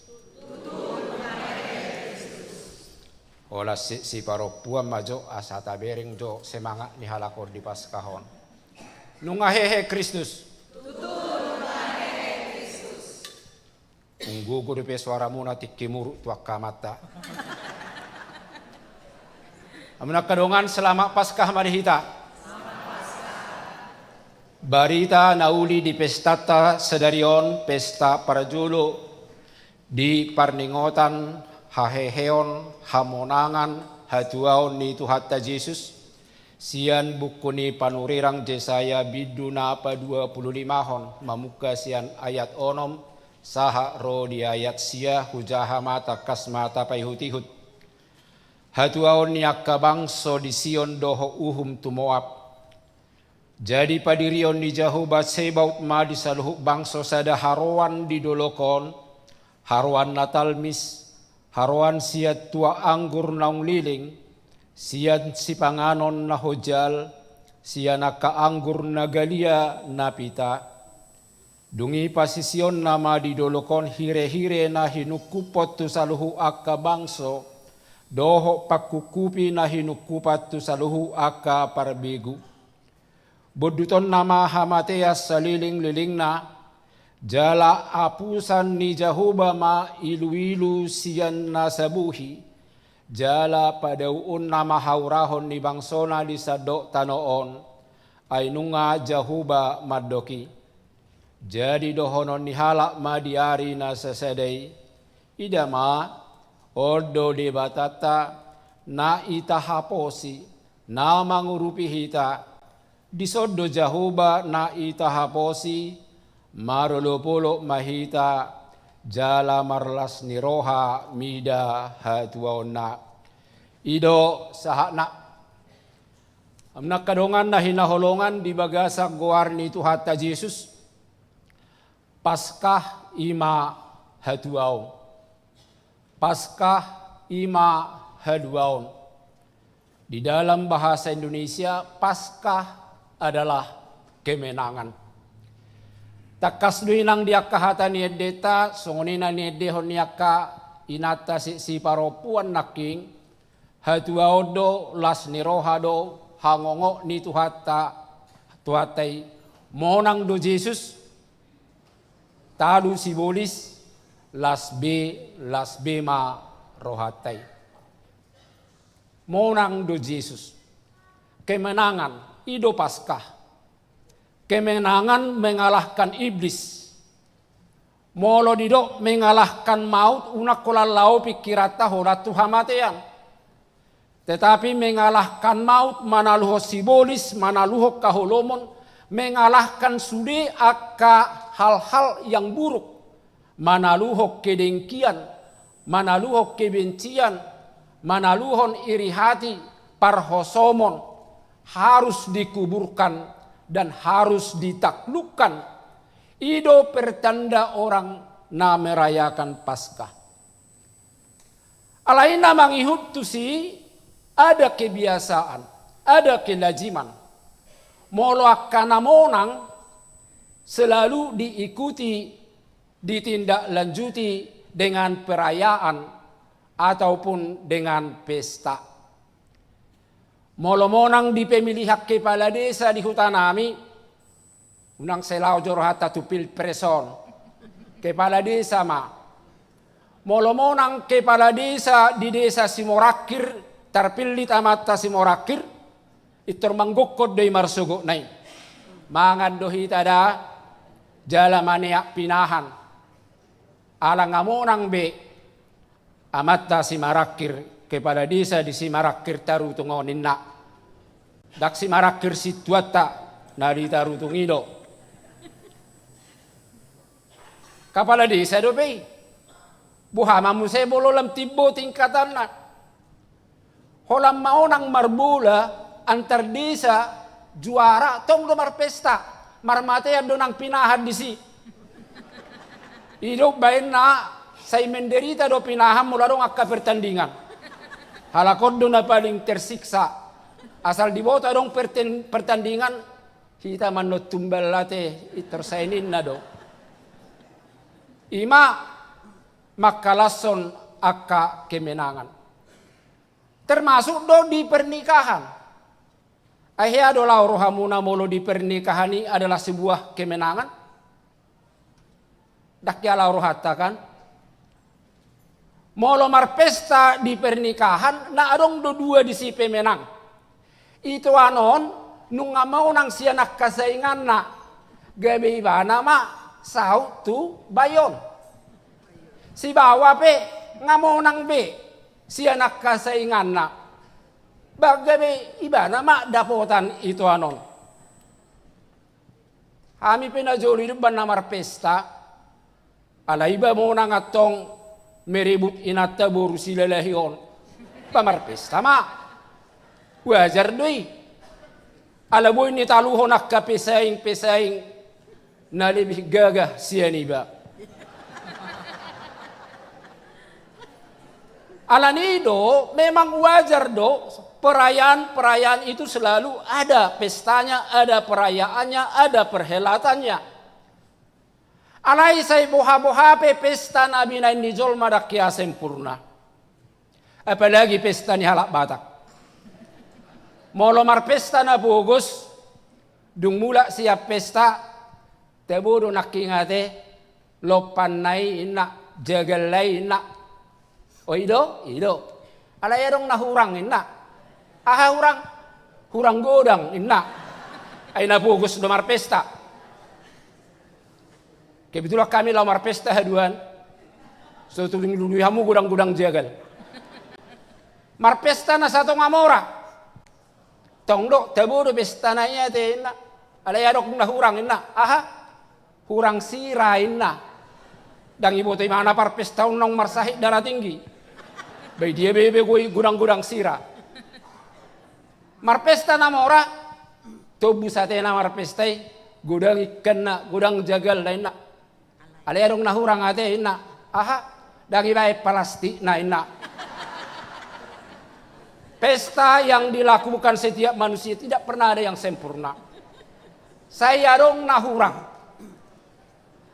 Holan si, siparompuan ma jo asa tabereng jo semangat ni halak on di Paskah on. Nunga hehe Kristus. Unggugu dope suaramuna tingki muruk tu angka amanta. Amuna angka dongan, selamat Paskah ma di hita. Barita na uli di pestanta sadari on, pesta parjolo di parningotan haheheon, hamonangan, hatuaon ni Tuhanta Jesus, sian buku ni panurirang Jesaya bindu na paduapulolimahon, mamungka sian ayat onom sahat ro di ayat sia, hujaha ma tangkas ma tapaihutihut. Hatuaon ni angka bangso di Sion dohot uhum tu Moab. Jadi padirion ni Jahowa Sebaot ma di saluhut bangso sada haroan di dolok on, haroan na talmis, haroan sian tuak anggur naung leleng, sian sipanganon na hojal, sian angka anggur na galia na pita. Dung i pasisionna ma di dolok on hirehire na hinungkuphon tu saluhut angka bangso, dohot pangkungkupi na hinungkupan tu saluhut angka parbegu. Bondutonna ma hamatean salelenglelengna, jala apusan ni Jahowa ma iluilu sian na sabohi, jala padauonna ma haurahon ni bangsona di sandok tano on, ai nunga Jahowa mandok i. Jadi dohonon ni halak ma di ari na sasada i, ida ma, on do Debatanta, na itahaposi, na mangurupi hita, dison do Jahowa na itahaposi, marolopolop ma hita, jala marlas ni roha mida hatuaonna. I do sahatna. Amuna angka dongan na hinaholongan di bagasan goar ni Tuhanta Jesus, Paskah i ma hatuaon. Paskah i ma haluaon. Di dalam bahasa Indonesia, Paskah adalah kemenangan. Tangkas do i nang di angka hata ni endenta, songon i na niendehon ni angka inanta si, siparompuan nangkin, hatuaon do, las ni roha do, hangongot ni Tuhanta, Tuhanta i, monang do Jesus, talu sibolis, las be, las be ma rohanta i. Monang do Jesus. Kemenangan, i do Paskah. Kemenangan mengalahkan iblis. Molo didok mengalahkan maut, unang holan laho pingkiranta holan tu hamatean. Tetapi mengalahkan maut, manaluhon sibolis, manaluhon haholomon, mengalahkan sude angka hal-hal yang buruk, manaluhon kedengkian, manaluhon kebencian, manaluhon iri hati, parhosomon, harus dikuburkan dan harus ditaklukkan. I do pertanda orang na merayakan Paskah. Alai na mangihut tusi ada kebiasaan, ada kelaziman. Molo angka na monang selalu diikuti, ditindaklanjuti dengan perayaan ataupun dengan pesta. Molo monang dipemilihan kepala desa di hutanami, unang sai laho jo rohanta tu pilpres on. Kepala desa ma. Molo monang kepala desa di desa Simorangkir, tarpillit amanta Simorangkir, pintor manggokhon do i marsogotna i. Mangan do hita da, jala maneak pinahan. Ala nga monang be amanta Simorangkir, kepala desa di Simorangkir Tarutung on ninna. Ndang Simorangkir sintuanta, na di Tarutung i do. Kepala desa dope i. Boha ma muse molo lam timbo tingkatanna. Holan maonang marbola antar desa, juara, tong do marpesta. Marmatean do nang pinahan disi. I do umbahen na sai menderita do pinahan molo adong angka pertandingan. Halak on do na paling tersiksa. Asal diboto adong perten-, pertandingan, hita manonton bola ate, i torsa i ninna do. I ma mangkalashon angka kemenangan. Termasuk do di pernikahan. Ai hea do laho rohamuna molo di pernikahan i adalah sebuah kemenangan? Ndang hea laho rohanta kan? Molo marpesta di pernikahan, na adong do dua disi pemenang. Itoan on nunga maonang sian angka sainganna, gabe ibana ma saut tu bayon. Sibawa pe nga maonang be sian angka sainganna, ba gabe ibana ma dapotan itoan on. Hami pe na jolo i do umbahen na marpesta. Alai ba monang antong merebut inanta boru silalahi on. Ba marpesta ma. Wajar do i. Ala boi nitaluhon angka pesaing-pesaing na lebih gagah sian iba. Alani i do, memang wajar do, perayaan-perayaan itu selalu ada pestanya, ada perayaannya, ada perhelatannya. Alai sai boha-boha pe pesta na binahen ni jolma ndang hea sempurna. Apalagi pesta ni halak Batak. Molo marpesta na pogos, dung mulak sian pesta, tabo do nangkin ate, lompanna i inna, jagalna i inna. O i do, i do. Alai adong na hurang inna. Aha hurang? Hurang godang inna. Ai na pogos do marpesta. Kebetulan hami laho marpesta haduan. So tuding lului hamu godang-godang jagal. Marpesta na satonga mora. Tong do, tabo do pestana i ate inna. Alai adong na hurang inna. Aha? Hurang sira inna. Ndang iboto ibana parpesta on naung marsahit Daratinggi. Ba i dia be bego i godang-godang sira. Marpesta na mora, tombus ate na marpesta i, godang ikkanna, godang jagalna inna. Alai adong na hurang ate inna. Aha? Ndang ibaen palastikna inna. Pesta yang dilakukan setiap manusia tidak pernah ada yang sempurna. Sai adong na hurang.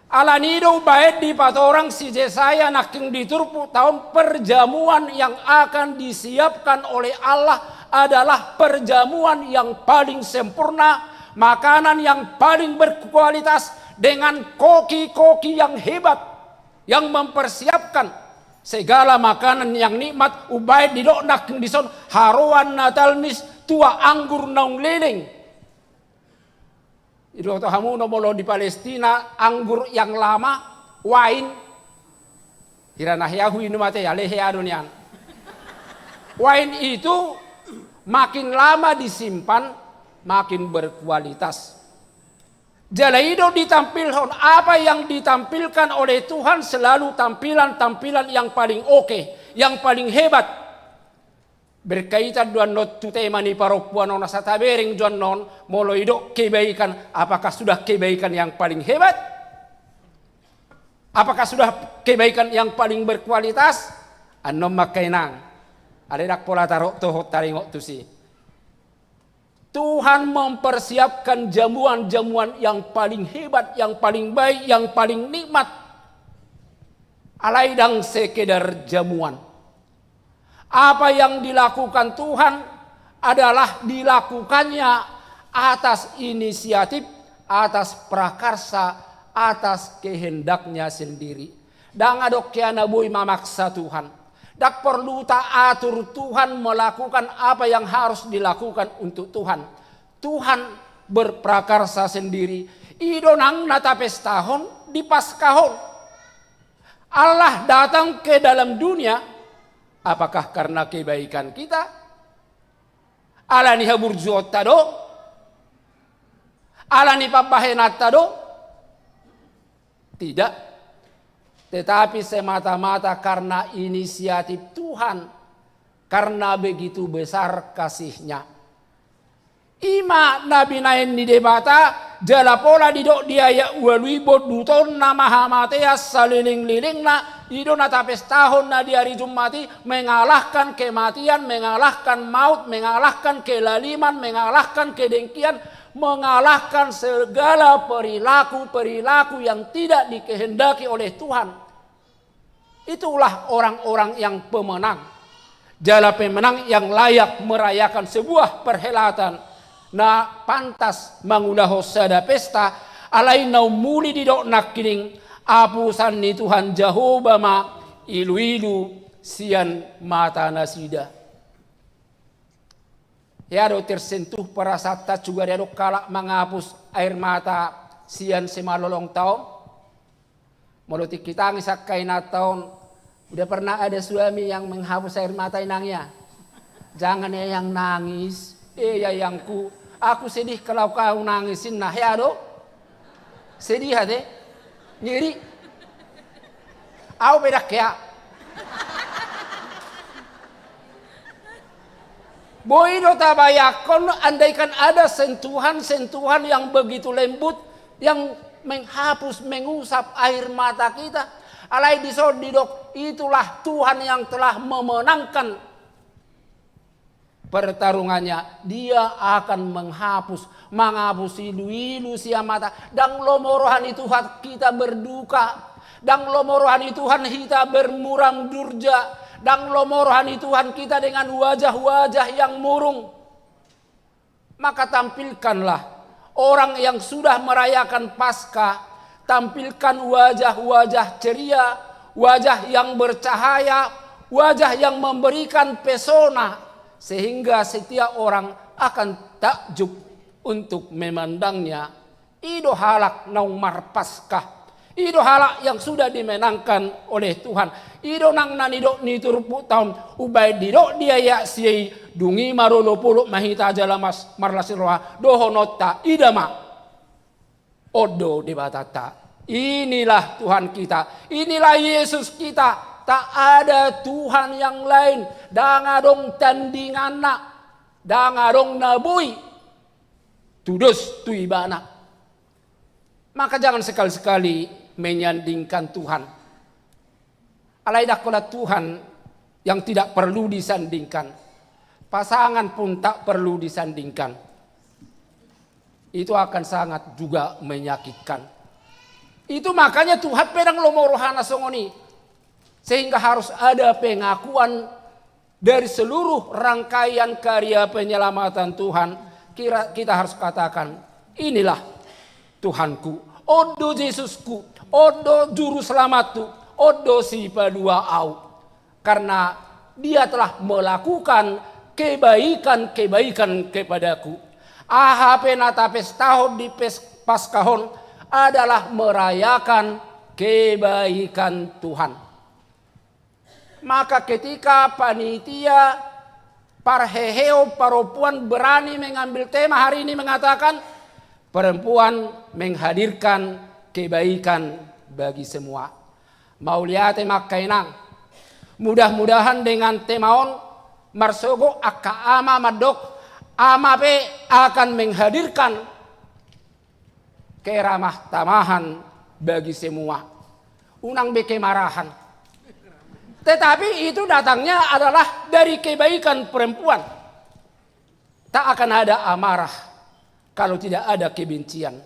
Alani i do umbahen dipatorang si Jesaya nangkin di turpukta on, perjamuan yang akan disiapkan oleh Allah adalah perjamuan yang paling sempurna, makanan yang paling berkualitas, dengan koki-koki yang hebat, yang mempersiapkan segala makanan yang nikmat, umbahen didok nangkin dison haroan Natal ni tua anggur naung leleng. Iboto hamu do molo di Palestina anggur yang lama, wain. Hira na hea huinum ate, alai hea do nian. Wain itu makin lama disimpan, makin berkualitas. Jala i do ditampilhon, apa yang ditampilkan oleh Tuhan selalu tampilan-tampilan yang paling oke, yang paling hebat. Berkaitan do annon tu tema ni parompuan on, asa tabereng do annon, molo idok kebaikan, apakah sudah kebaikan yang paling hebat? Apakah sudah kebaikan yang paling berkualitas? Annon ma angka inang. Alai ndang pola taro-, toho taringot tusi. Tuhan mempersiapkan jamuan-jamuan yang paling hebat, yang paling baik, yang paling nikmat. Alai ndang sekedar jamuan. Apa yang dilakukan Tuhan adalah dilakukannya atas inisiatif, atas prakarsa, atas kehendaknya sendiri. Ndang adong hea na boi mamaksa Tuhan. Ndang porlu taatur Tuhan melakukan apa yang harus dilakukan untuk Tuhan. Tuhan berprakarsa sendiri. I do nang na tapestahon di Paskah on. Allah datang ke dalam dunia, apakah karena kebaikan kita? Alani haburjuonta do? Alani pambahenanta do? Tidak. tetapi semata-mata karena inisiatif Tuhan, karena begitu besar kasih-Nya. I ma na binahen ni Debata, jala pola didok di ayat ualu i, bondutonna ma hamatean salelenglelengna, i do na tapestahon na di ari Jumat i, mengalahkan kematian, mengalahkan maut, mengalahkan kelaliman, mengalahkan kedengkian, mengalahkan segala perilaku-perilaku yang tidak dikehendaki oleh Tuhan. Itulah orang-orang yang pemenang. Jala pemenang yang layak merayakan sebuah perhelatan na pantas mangulahon sada pesta, alai na umuli didok nangkining, apusan ni Tuhan Jahowa ma iluilu sian mata nasida. Hea do tersentuh perasaanta juga dia do halak mangapus air mata sian simalolongta on? Molo tingki tangis angka inanta on, udah pernah ada suami yang menghapus air mata inangnya? Jangan ya yang nangis. Eh, ya yayangku, aku sedih kalau kau nangis, inna, hea do? Sedih ate? Ngeri. Au pe dang hea. Boi do tabayangkon, andaikan ada sentuhan-sentuhan yang begitu lembut, yang menghapus, mengusap air mata kita. Alai dison didok, itulah Tuhan yang telah memenangkan pertarungannya. Dia akan menghapus, mangapus iluilu sian mata. Ndang lomo roha ni Tuhan kita berduka. Ndang lomo roha ni Tuhan hita bermuram durja. Ndang lomo roha ni Tuhan kita dengan wajah-wajah yang murung. Maka tampilkanlah orang yang sudah merayakan Paskah, tampilkan wajah-wajah ceria, wajah yang bercahaya, wajah yang memberikan pesona, sehingga setiap orang akan takjub untuk memandangnya. I do halak naung marpaskah. I do halak yang sudah dimenangkan oleh Tuhan. I do nang na nidok ni turpukta on, umbahen didok di ayat sia i, dung i marolopolop ma hita jala mas-, marlas ni roha, dohononta, ida ma. On do Debatanta. Inilah Tuhan kita. Inilah Yesus kita. Tak ada Tuhan yang lain. Ndang adong tandinganna. Ndang adong na boi tudos tu Ibana. Maka jangan sekali-sekali menyandingkan Tuhan. Alai ndang holan Tuhan yang tidak perlu disandingkan. Pasangan pun tak perlu disandingkan. Itu akan sangat juga menyakitkan. Itu makanya Tuhan pe ndang lomo rohana songon i. Sehingga harus ada pengakuan dari seluruh rangkaian karya penyelamatan Tuhan, kira, kita harus katakan, "Inilah Tuhanku, on do Jesusku, on do Juru Selamatku, on do Sipalua au." Karena Dia telah melakukan kebaikan-kebaikan kepadaku. Aha pe na tapestahon di pes-, Paskah on adalah merayakan kebaikan Tuhan. Maka ketika panitia parheheon parompuan berani mengambil tema hari ini mengatakan, perempuan menghadirkan kebaikan bagi semua. Mauliate ma angka inang. Mudah-mudahan dengan tema on marsogot angka ama mandok, ama pe akan menghadirkan keramah-tamahan bagi semua. Unang be kemarahan. Tetapi itu datangnya adalah dari kebaikan perempuan. Tak akan ada amarah kalau tidak ada kebencian.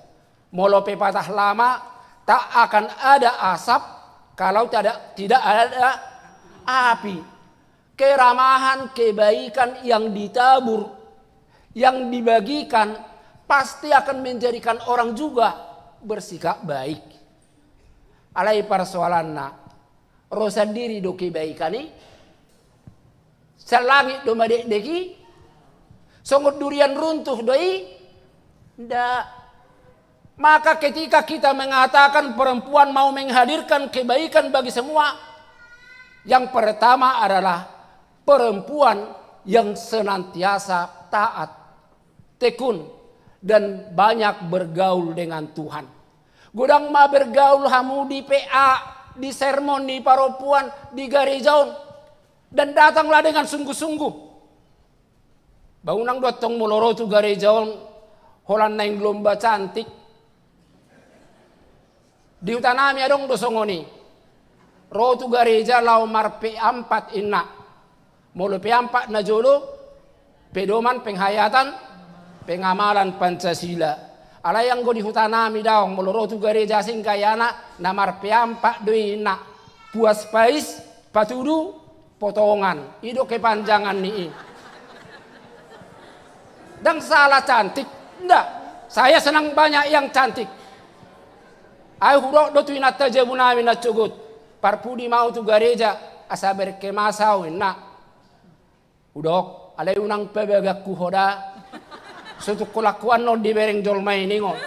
Molo pe patah lama, tak akan ada asap kalau tidak, tidak ada api. Keramahan, kebaikan yang ditabur, yang dibagikan, pasti akan menjadikan orang juga bersikap baik. Alai persoalanna, ro sandiri do kebaikan i? Sian langit do madekdek i? Songon durian runtuh do i? Nda. Maka ketika kita mengatakan perempuan mau menghadirkan kebaikan bagi semua, yang pertama adalah perempuan yang senantiasa taat, tekun, dan banyak bergaul dengan Tuhan. Godang ma bergaul hamu di P A, di sermon, di parompuan, di gareja on. Dan datanglah dengan sungguh-sungguh. Ba unang do antong molo ro tu gareja on, holan naeng lomba cantik. Di hutanami adong do songon i. Ro tu gareja laho mar P A empat inna. Molo P A empat na jolo, pedoman, penghayatan, pengamalan Pancasila. Alai anggo di hutanami daong, molo ro tu gareja asing gayana, na mar P A empat do i inna. Puas pais, patudu, potongan. I do kepanjangan ni i. Ndang salah cantik. Nda. Saya senang banyak yang cantik. Ai hudok do tu inanta jabunami na sogot. Parpudi ma au tu gareja, asa berkhemah au inna. Hudok, alai unang pabagakku ho da. Sotung holan huannon dibereng jolma i ningon.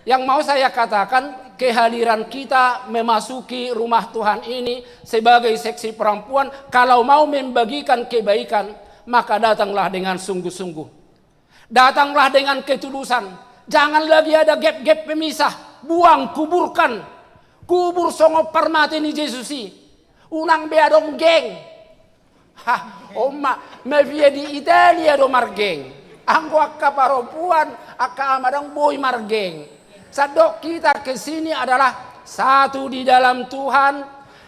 Yang mau saya katakan, kehadiran kita memasuki rumah Tuhan ini sebagai seksi perempuan, kalau mau membagikan kebaikan, maka datanglah dengan sungguh-sungguh. Datanglah dengan ketulusan. Jangan lagi ada gap-gap pemisah. Buang, kuburkan. Kubur songon parmate ni Jesus i. Unang be adong geng. Hah, on ma, mafia di Italia do margeng. Anggo angka parompuan, angka ama ndang boi margeng. Sandok kita ke sini adalah satu di dalam Tuhan,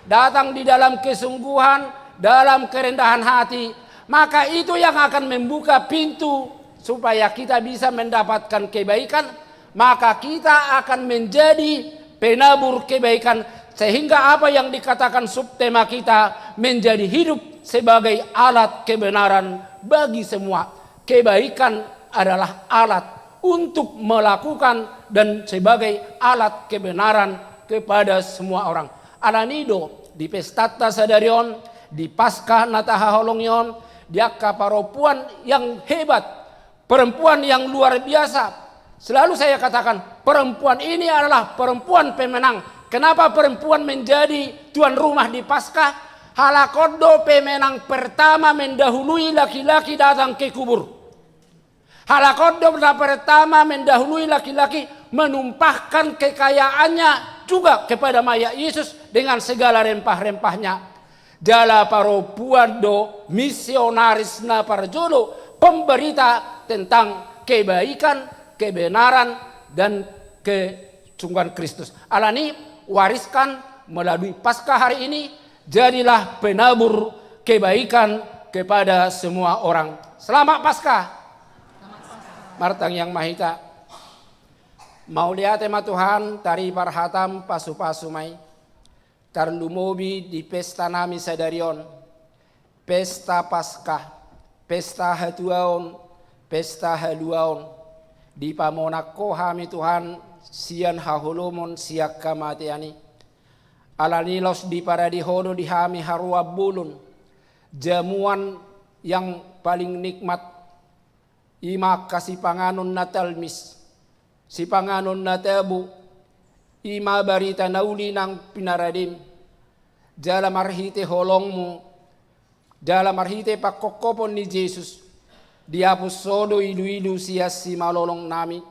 datang di dalam kesungguhan, dalam kerendahan hati. Maka itu yang akan membuka pintu supaya kita bisa mendapatkan kebaikan, maka kita akan menjadi penabur kebaikan, sehingga apa yang dikatakan subtema kita menjadi hidup sebagai alat kebenaran bagi semua. Kebaikan adalah alat untuk melakukan dan sebagai alat kebenaran kepada semua orang. Alani do di pestanta sadari on, di Paskah na tahaholongi on, di angka parompuan yang hebat, perempuan yang luar biasa. Selalu saya katakan, perempuan ini adalah perempuan pemenang. Kenapa perempuan menjadi tuan rumah di Paskah? Halak on do pemenang pertama mendahului laki-laki datang ke kubur. Halak on do na pertama mendahului laki-laki menumpahkan kekayaannya juga kepada mayat Yesus dengan segala rempah-rempahnya. Jala parompuan do misionaris na parjolo, pemberita tentang kebaikan, kebenaran, dan kesungguhan Kristus. Alani, wariskan melalui Paskah hari ini, jadilah penabur kebaikan kepada semua orang. Selamat Paskah. Martangiang ma hita. Mauliate ma Tuhan, taripar hatam, pasu-pasu ma i. Tarlumobi di pestanami sadari on, pesta Paskah, pesta hatuaon, pesta haluaon, dipamonang Ho hami Tuhan, sian haholomon, sian hamatean i. Alani laos diparade Ho do di hami haroan bolon, jamuan yang paling nikmat, i ma angka sipanganon na talmis, sipanganon na tabo, i ma barita na uli nang pinaradem, jala marhite holongmu, jala marhite pangkophopon ni Jesus, dihapus Ho do ilu-ilu sian simalolongnami.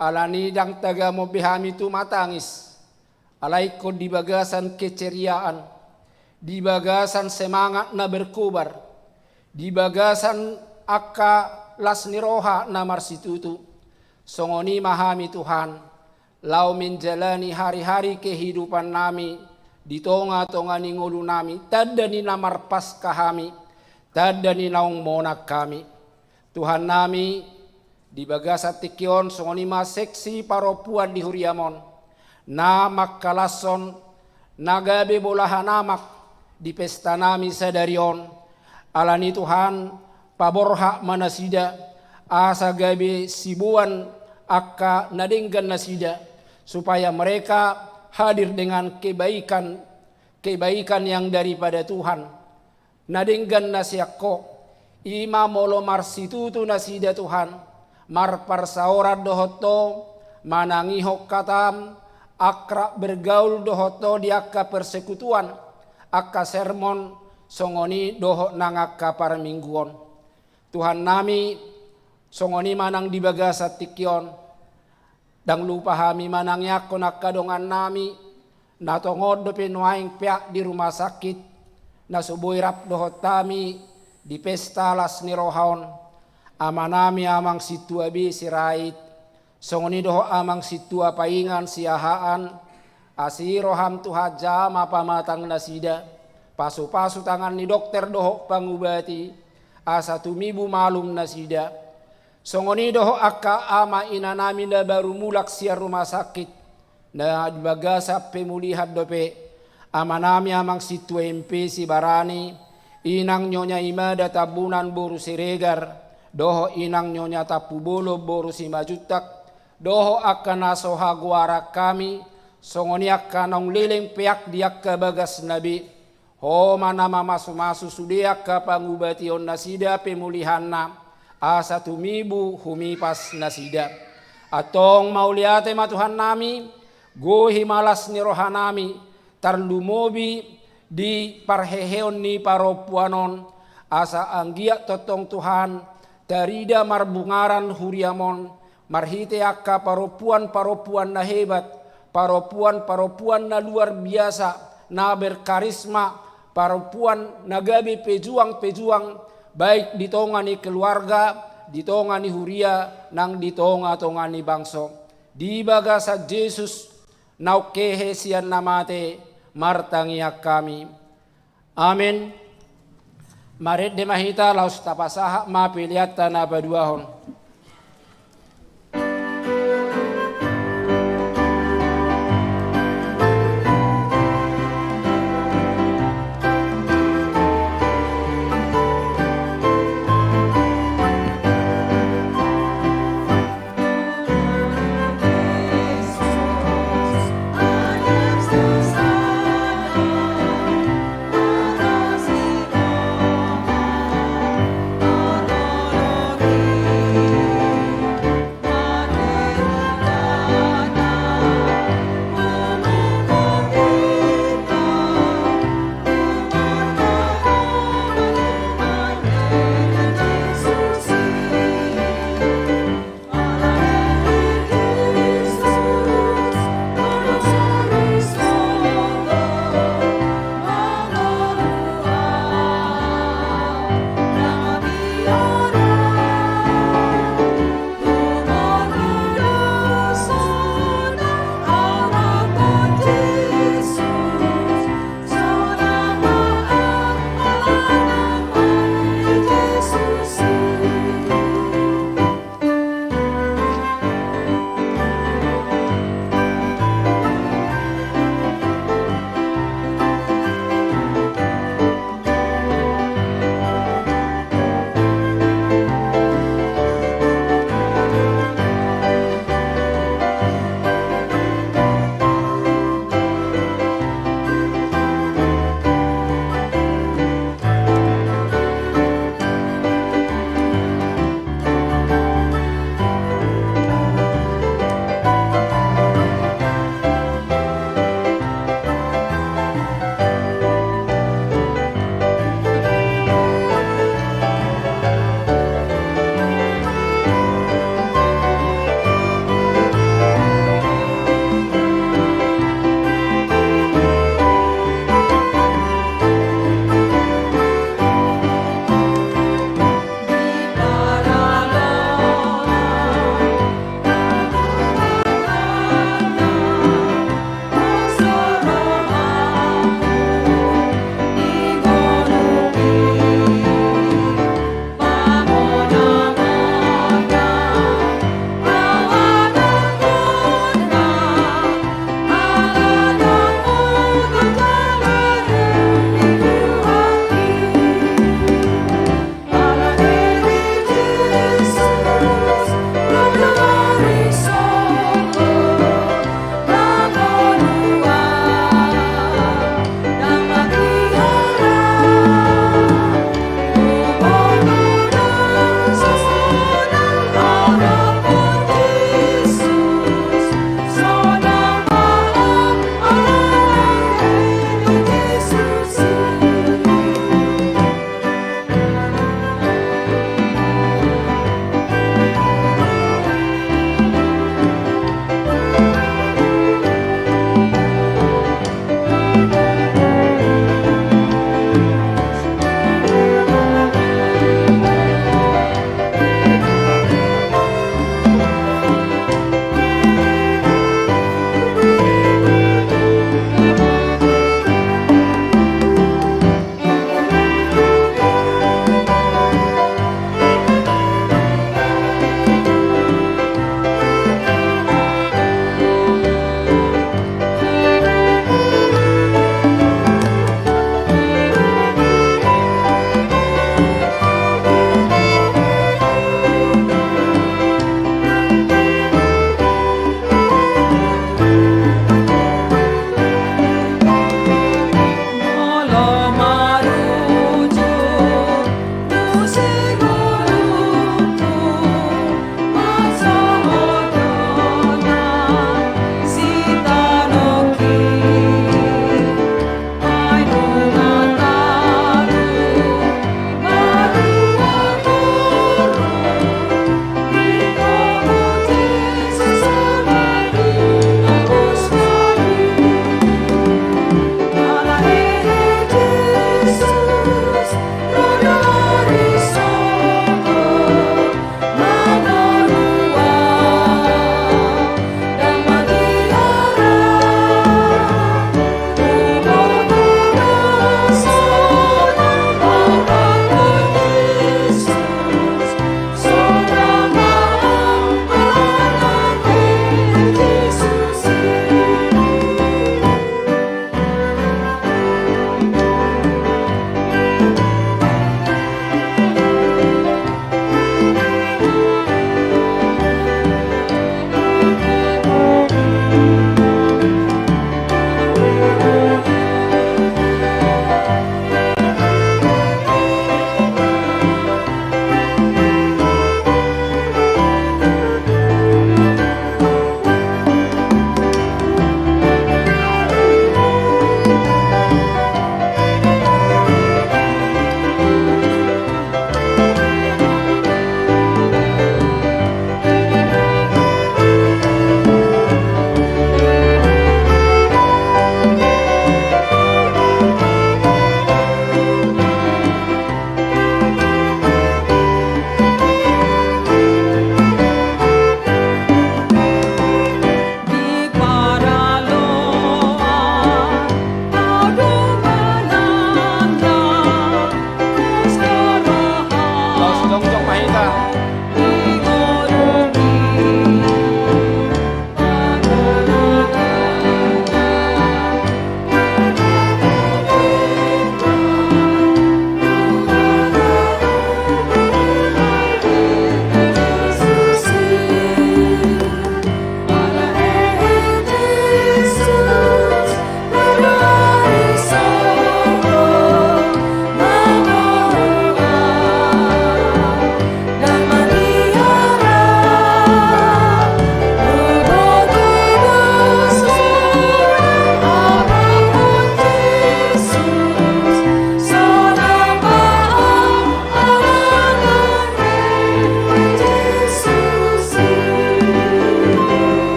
Alani ndang tagamon be hami tumatangis, alai ingkon di bagasan keceriaan, di bagasan semangat na berkobar, di bagasan angka las ni roha na marsitutu. Songon i ma hami Tuhan, laho menjalani hari-hari kehidupannami di tonga-tonga ni ngolunami, tanda ni na marPaskah hami, tanda ni naung monang hami. Tuhannami, di bagasan tingki on, songon i ma seksi parompuan di huriam on, na mangkalashon na gabe bolahan amak di pestanami sadari on. Alani Tuhan, paborhat ma nasida, asa gabe siboan angka na denggan nasida, supaya mereka hadir dengan kebaikan, kebaikan yang daripada Tuhan. Na denggan na sian Ho, i ma molo marsitutu nasida Tuhan, marparsaoran dohot Ho, manangihon hatam, akrab bergaul dohot Ho di angka persekutuan, angka sermon, songon i dohot nang angka parmingguon. Tuhannami, songon i ma nang di bagasan tingki on, Ndang lupa hami manangiangkon angka dongannami, na tongon dope nuaeng peak di rumah sakit, na so boi rap dohot hami di pesta las ni roha on, amanami Amang Sintua B Sirait, songon i dohot Amang Sintua Paingan Siahaan, asi roham Tuhan Ama pamatang nasida, pasupasu tangan ni dokter dohot pangubati, asa tumibu malum nasida. Songon i dohot angka ama inanami na baru mulak sian rumah sakit, na di bagasan pemulihan dope, amanami Amang Sintua M P Sibarani, inang Nyonya Imada Tambunan boru Siregar, dohot inang Nyonya Tampubolon boru Simanjuntak, dohot angka na so hagoaran hami, songon i angka naung leleng peak di angka bagasna be. Ho ma na mamasumasu sude angka pangubationnasida, pemulihanna, asa tumibu humipas nasida. Antong mauliate ma Tuhannami, gohi ma las ni rohanami, tarlumobi di parheheon ni parompuan on, asa anggiat tongtong Tuhan, tarida marbungaran huriam on, marhite angka parompuan-parompuan na hebat, parompuan-parompuan na luar biasa, na berkarisma, parompuan na gabe pejuang-pejuang, baik di tonga ni keluarga, di tonga ni huria, nang di tonga-tonga ni bangso. Di bagasan Jesus, naung hehe sian na mate, martangiang hami. Amen. Marende ma hita laos tapasahat ma peleanta na paduahon.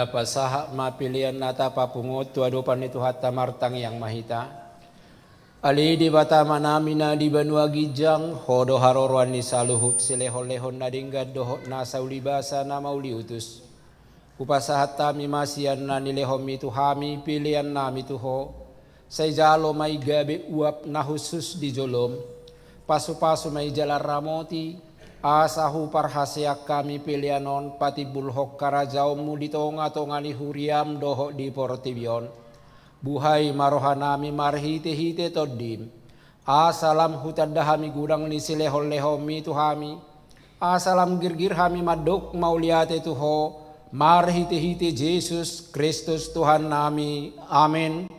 Pasahat ma pelean na tapapungu tu adopan ni Tuhanta, martangiang ma hita. Ale Debata Amanami na di banua ginjang, Ho do haroroan ni saluhut silehonlehon na denggan dohot nasa ulibasa na mauliutus. Hupasahat hami ma sian na nilehonMi tu hami peleannami tu Ho. Sai jalo ma i gabe uap na hushus di joloM. Pasupasu ma i jala ramoti, asa huparhaseang hami pelean on patimbulhon harajaonMu di tongatonga ni huriaM dohot di portibi on. Buhai ma rohanami marhitehite TondiM, asa lam hutanda hami godang ni silehonlehonMi tu hami, asa lam girgir hami mandok mauliate tu Ho, marhitehite Jesus Kristus Tuhannami. Amen.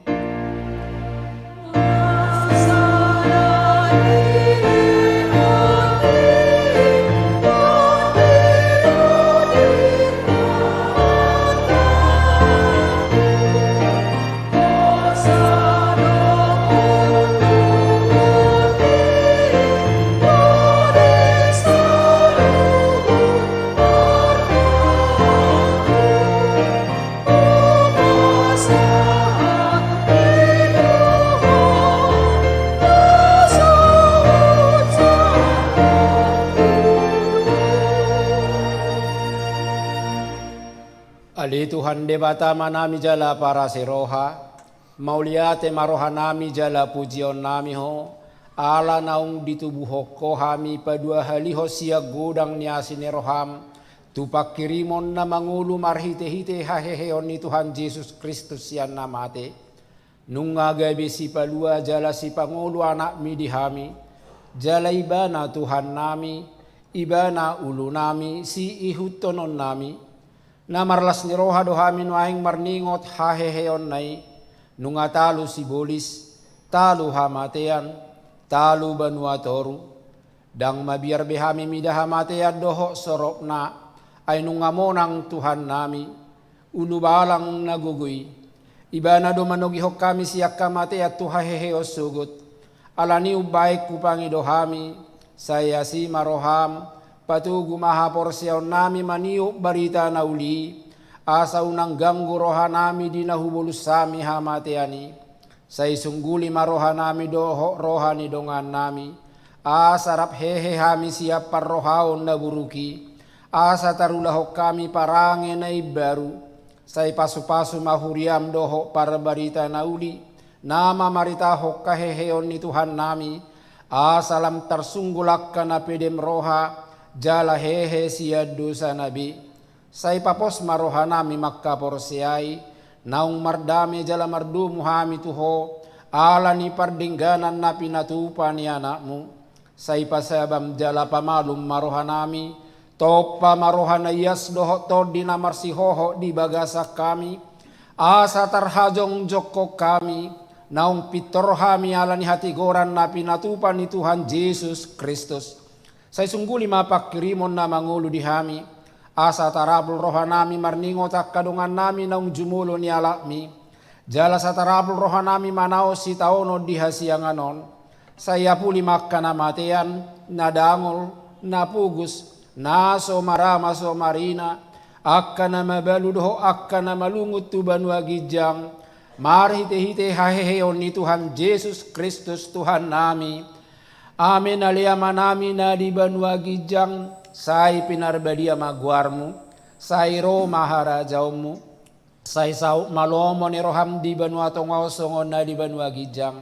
Ale Tuhan Debata Amanami jala parasi roha, mauliate ma rohanami jala pujionnami Ho, ala naung ditubuhon Ho hami paduahalihon sian godang ni asi ni rohaM, tu panghirimon na mangolu marhitehite haheheon ni Tuhan Jesus Kristus sian na mate. Nunga gabe sipalua jala sipangolu AnakMi di hami, jala Ibana Tuhannami, Ibana ulunami, siihuthononnami. Na marlas ni roha do hami nuaeng marningot haheheonna i, nunga talu sibolis, talu hamatean, talu banua toru. Ndang mabiar be hami mida hamatean dohot soropna, ai nunga monang Tuhannami, ulubalang na gogo i. Ibana do manogihon hami sian hamatean tu haheheon sogot. Alani i umbahen hupangido hami, sai asi ma rohaM, patogu ma haporseaonnami maniop barita na uli i, asa unang ganggu rohanami di na hubolus hami hamatean i. Sai sungguli ma rohanami dohot roha ni dongannami, asa rap hehe hami sian parrohaon na buruk i, asa tarulahon hami parange na imbaru. Sai pasupasu ma huriaM dohot parbarita na uli, na mamaritahon haheheon ni Tuhannami, asa lam tarsunggul angka na pedem roha, jala hehe sian dosana be. Sai papos ma rohanami mangkaporseai, naung mardame jala mardomu hami tu Ho, ala ni pardengganan na pinatupa ni AnakMu. Sai pasabaM jala pamalum ma rohanami, tompa ma roha na ias dohot tondi na marsihohot di bagasan hami, asa tarhajongjongkon hami, naung pintor hami ala ni hatigoran na pinatupa ni Tuhan Jesus Kristus. Sai sungguli ma panghirimon na mangolu di hami, asa tarapul rohanami marningot angka dongannami naung jumolo nialapMi. Jala sai tarapul rohanami manaon sitaonon di hasiangan on. Sai apuli ma angka na matean, na dangol, na pogos, na so marama so marina, angka na mabalu dohot angka na malungun tu banua ginjang, marhitehite haheheon ni Tuhan Jesus Kristus Tuhannami. Amen. Ale Amanami na di banua ginjang, sai pinarbadia ma goarMu, sai ro ma harajaonMu, sai saut ma lomo ni rohaM di banua tonga on songon na di banua ginjang.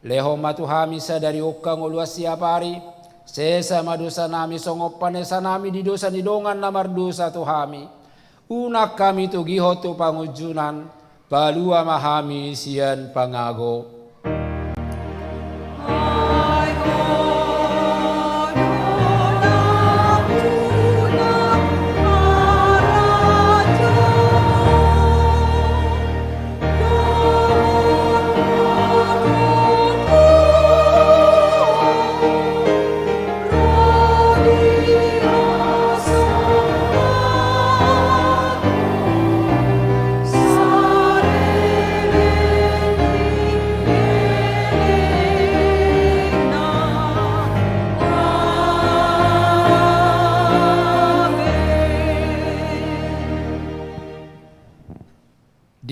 Lehon ma tu hami sadari on hangoluan siapari, sesa ma dosanami songon panesanami di dosa ni dongan na mardosa tu hami. Unang hami togihon tu pangunjunan, palua ma hami sian pangago.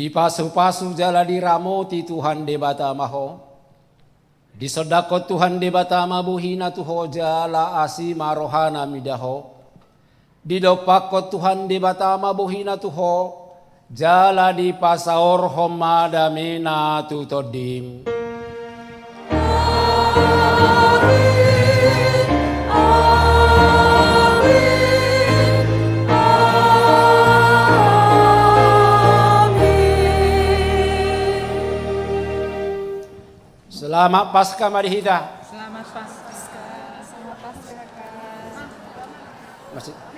Dipasupasu jala diramoti Tuhan Debata ma ho. Disondangkon Tuhan Debata ma bohina tu ho jala asi ma rohana mida ho. Didompakkon Tuhan Debata ma bohina tu ho, jala dipasaorhon ma damena tu tondim. Amin. Amin. Amin. Selamat Paskah ma di hita. Selamat Paskah. Selamat Paskah. Masih.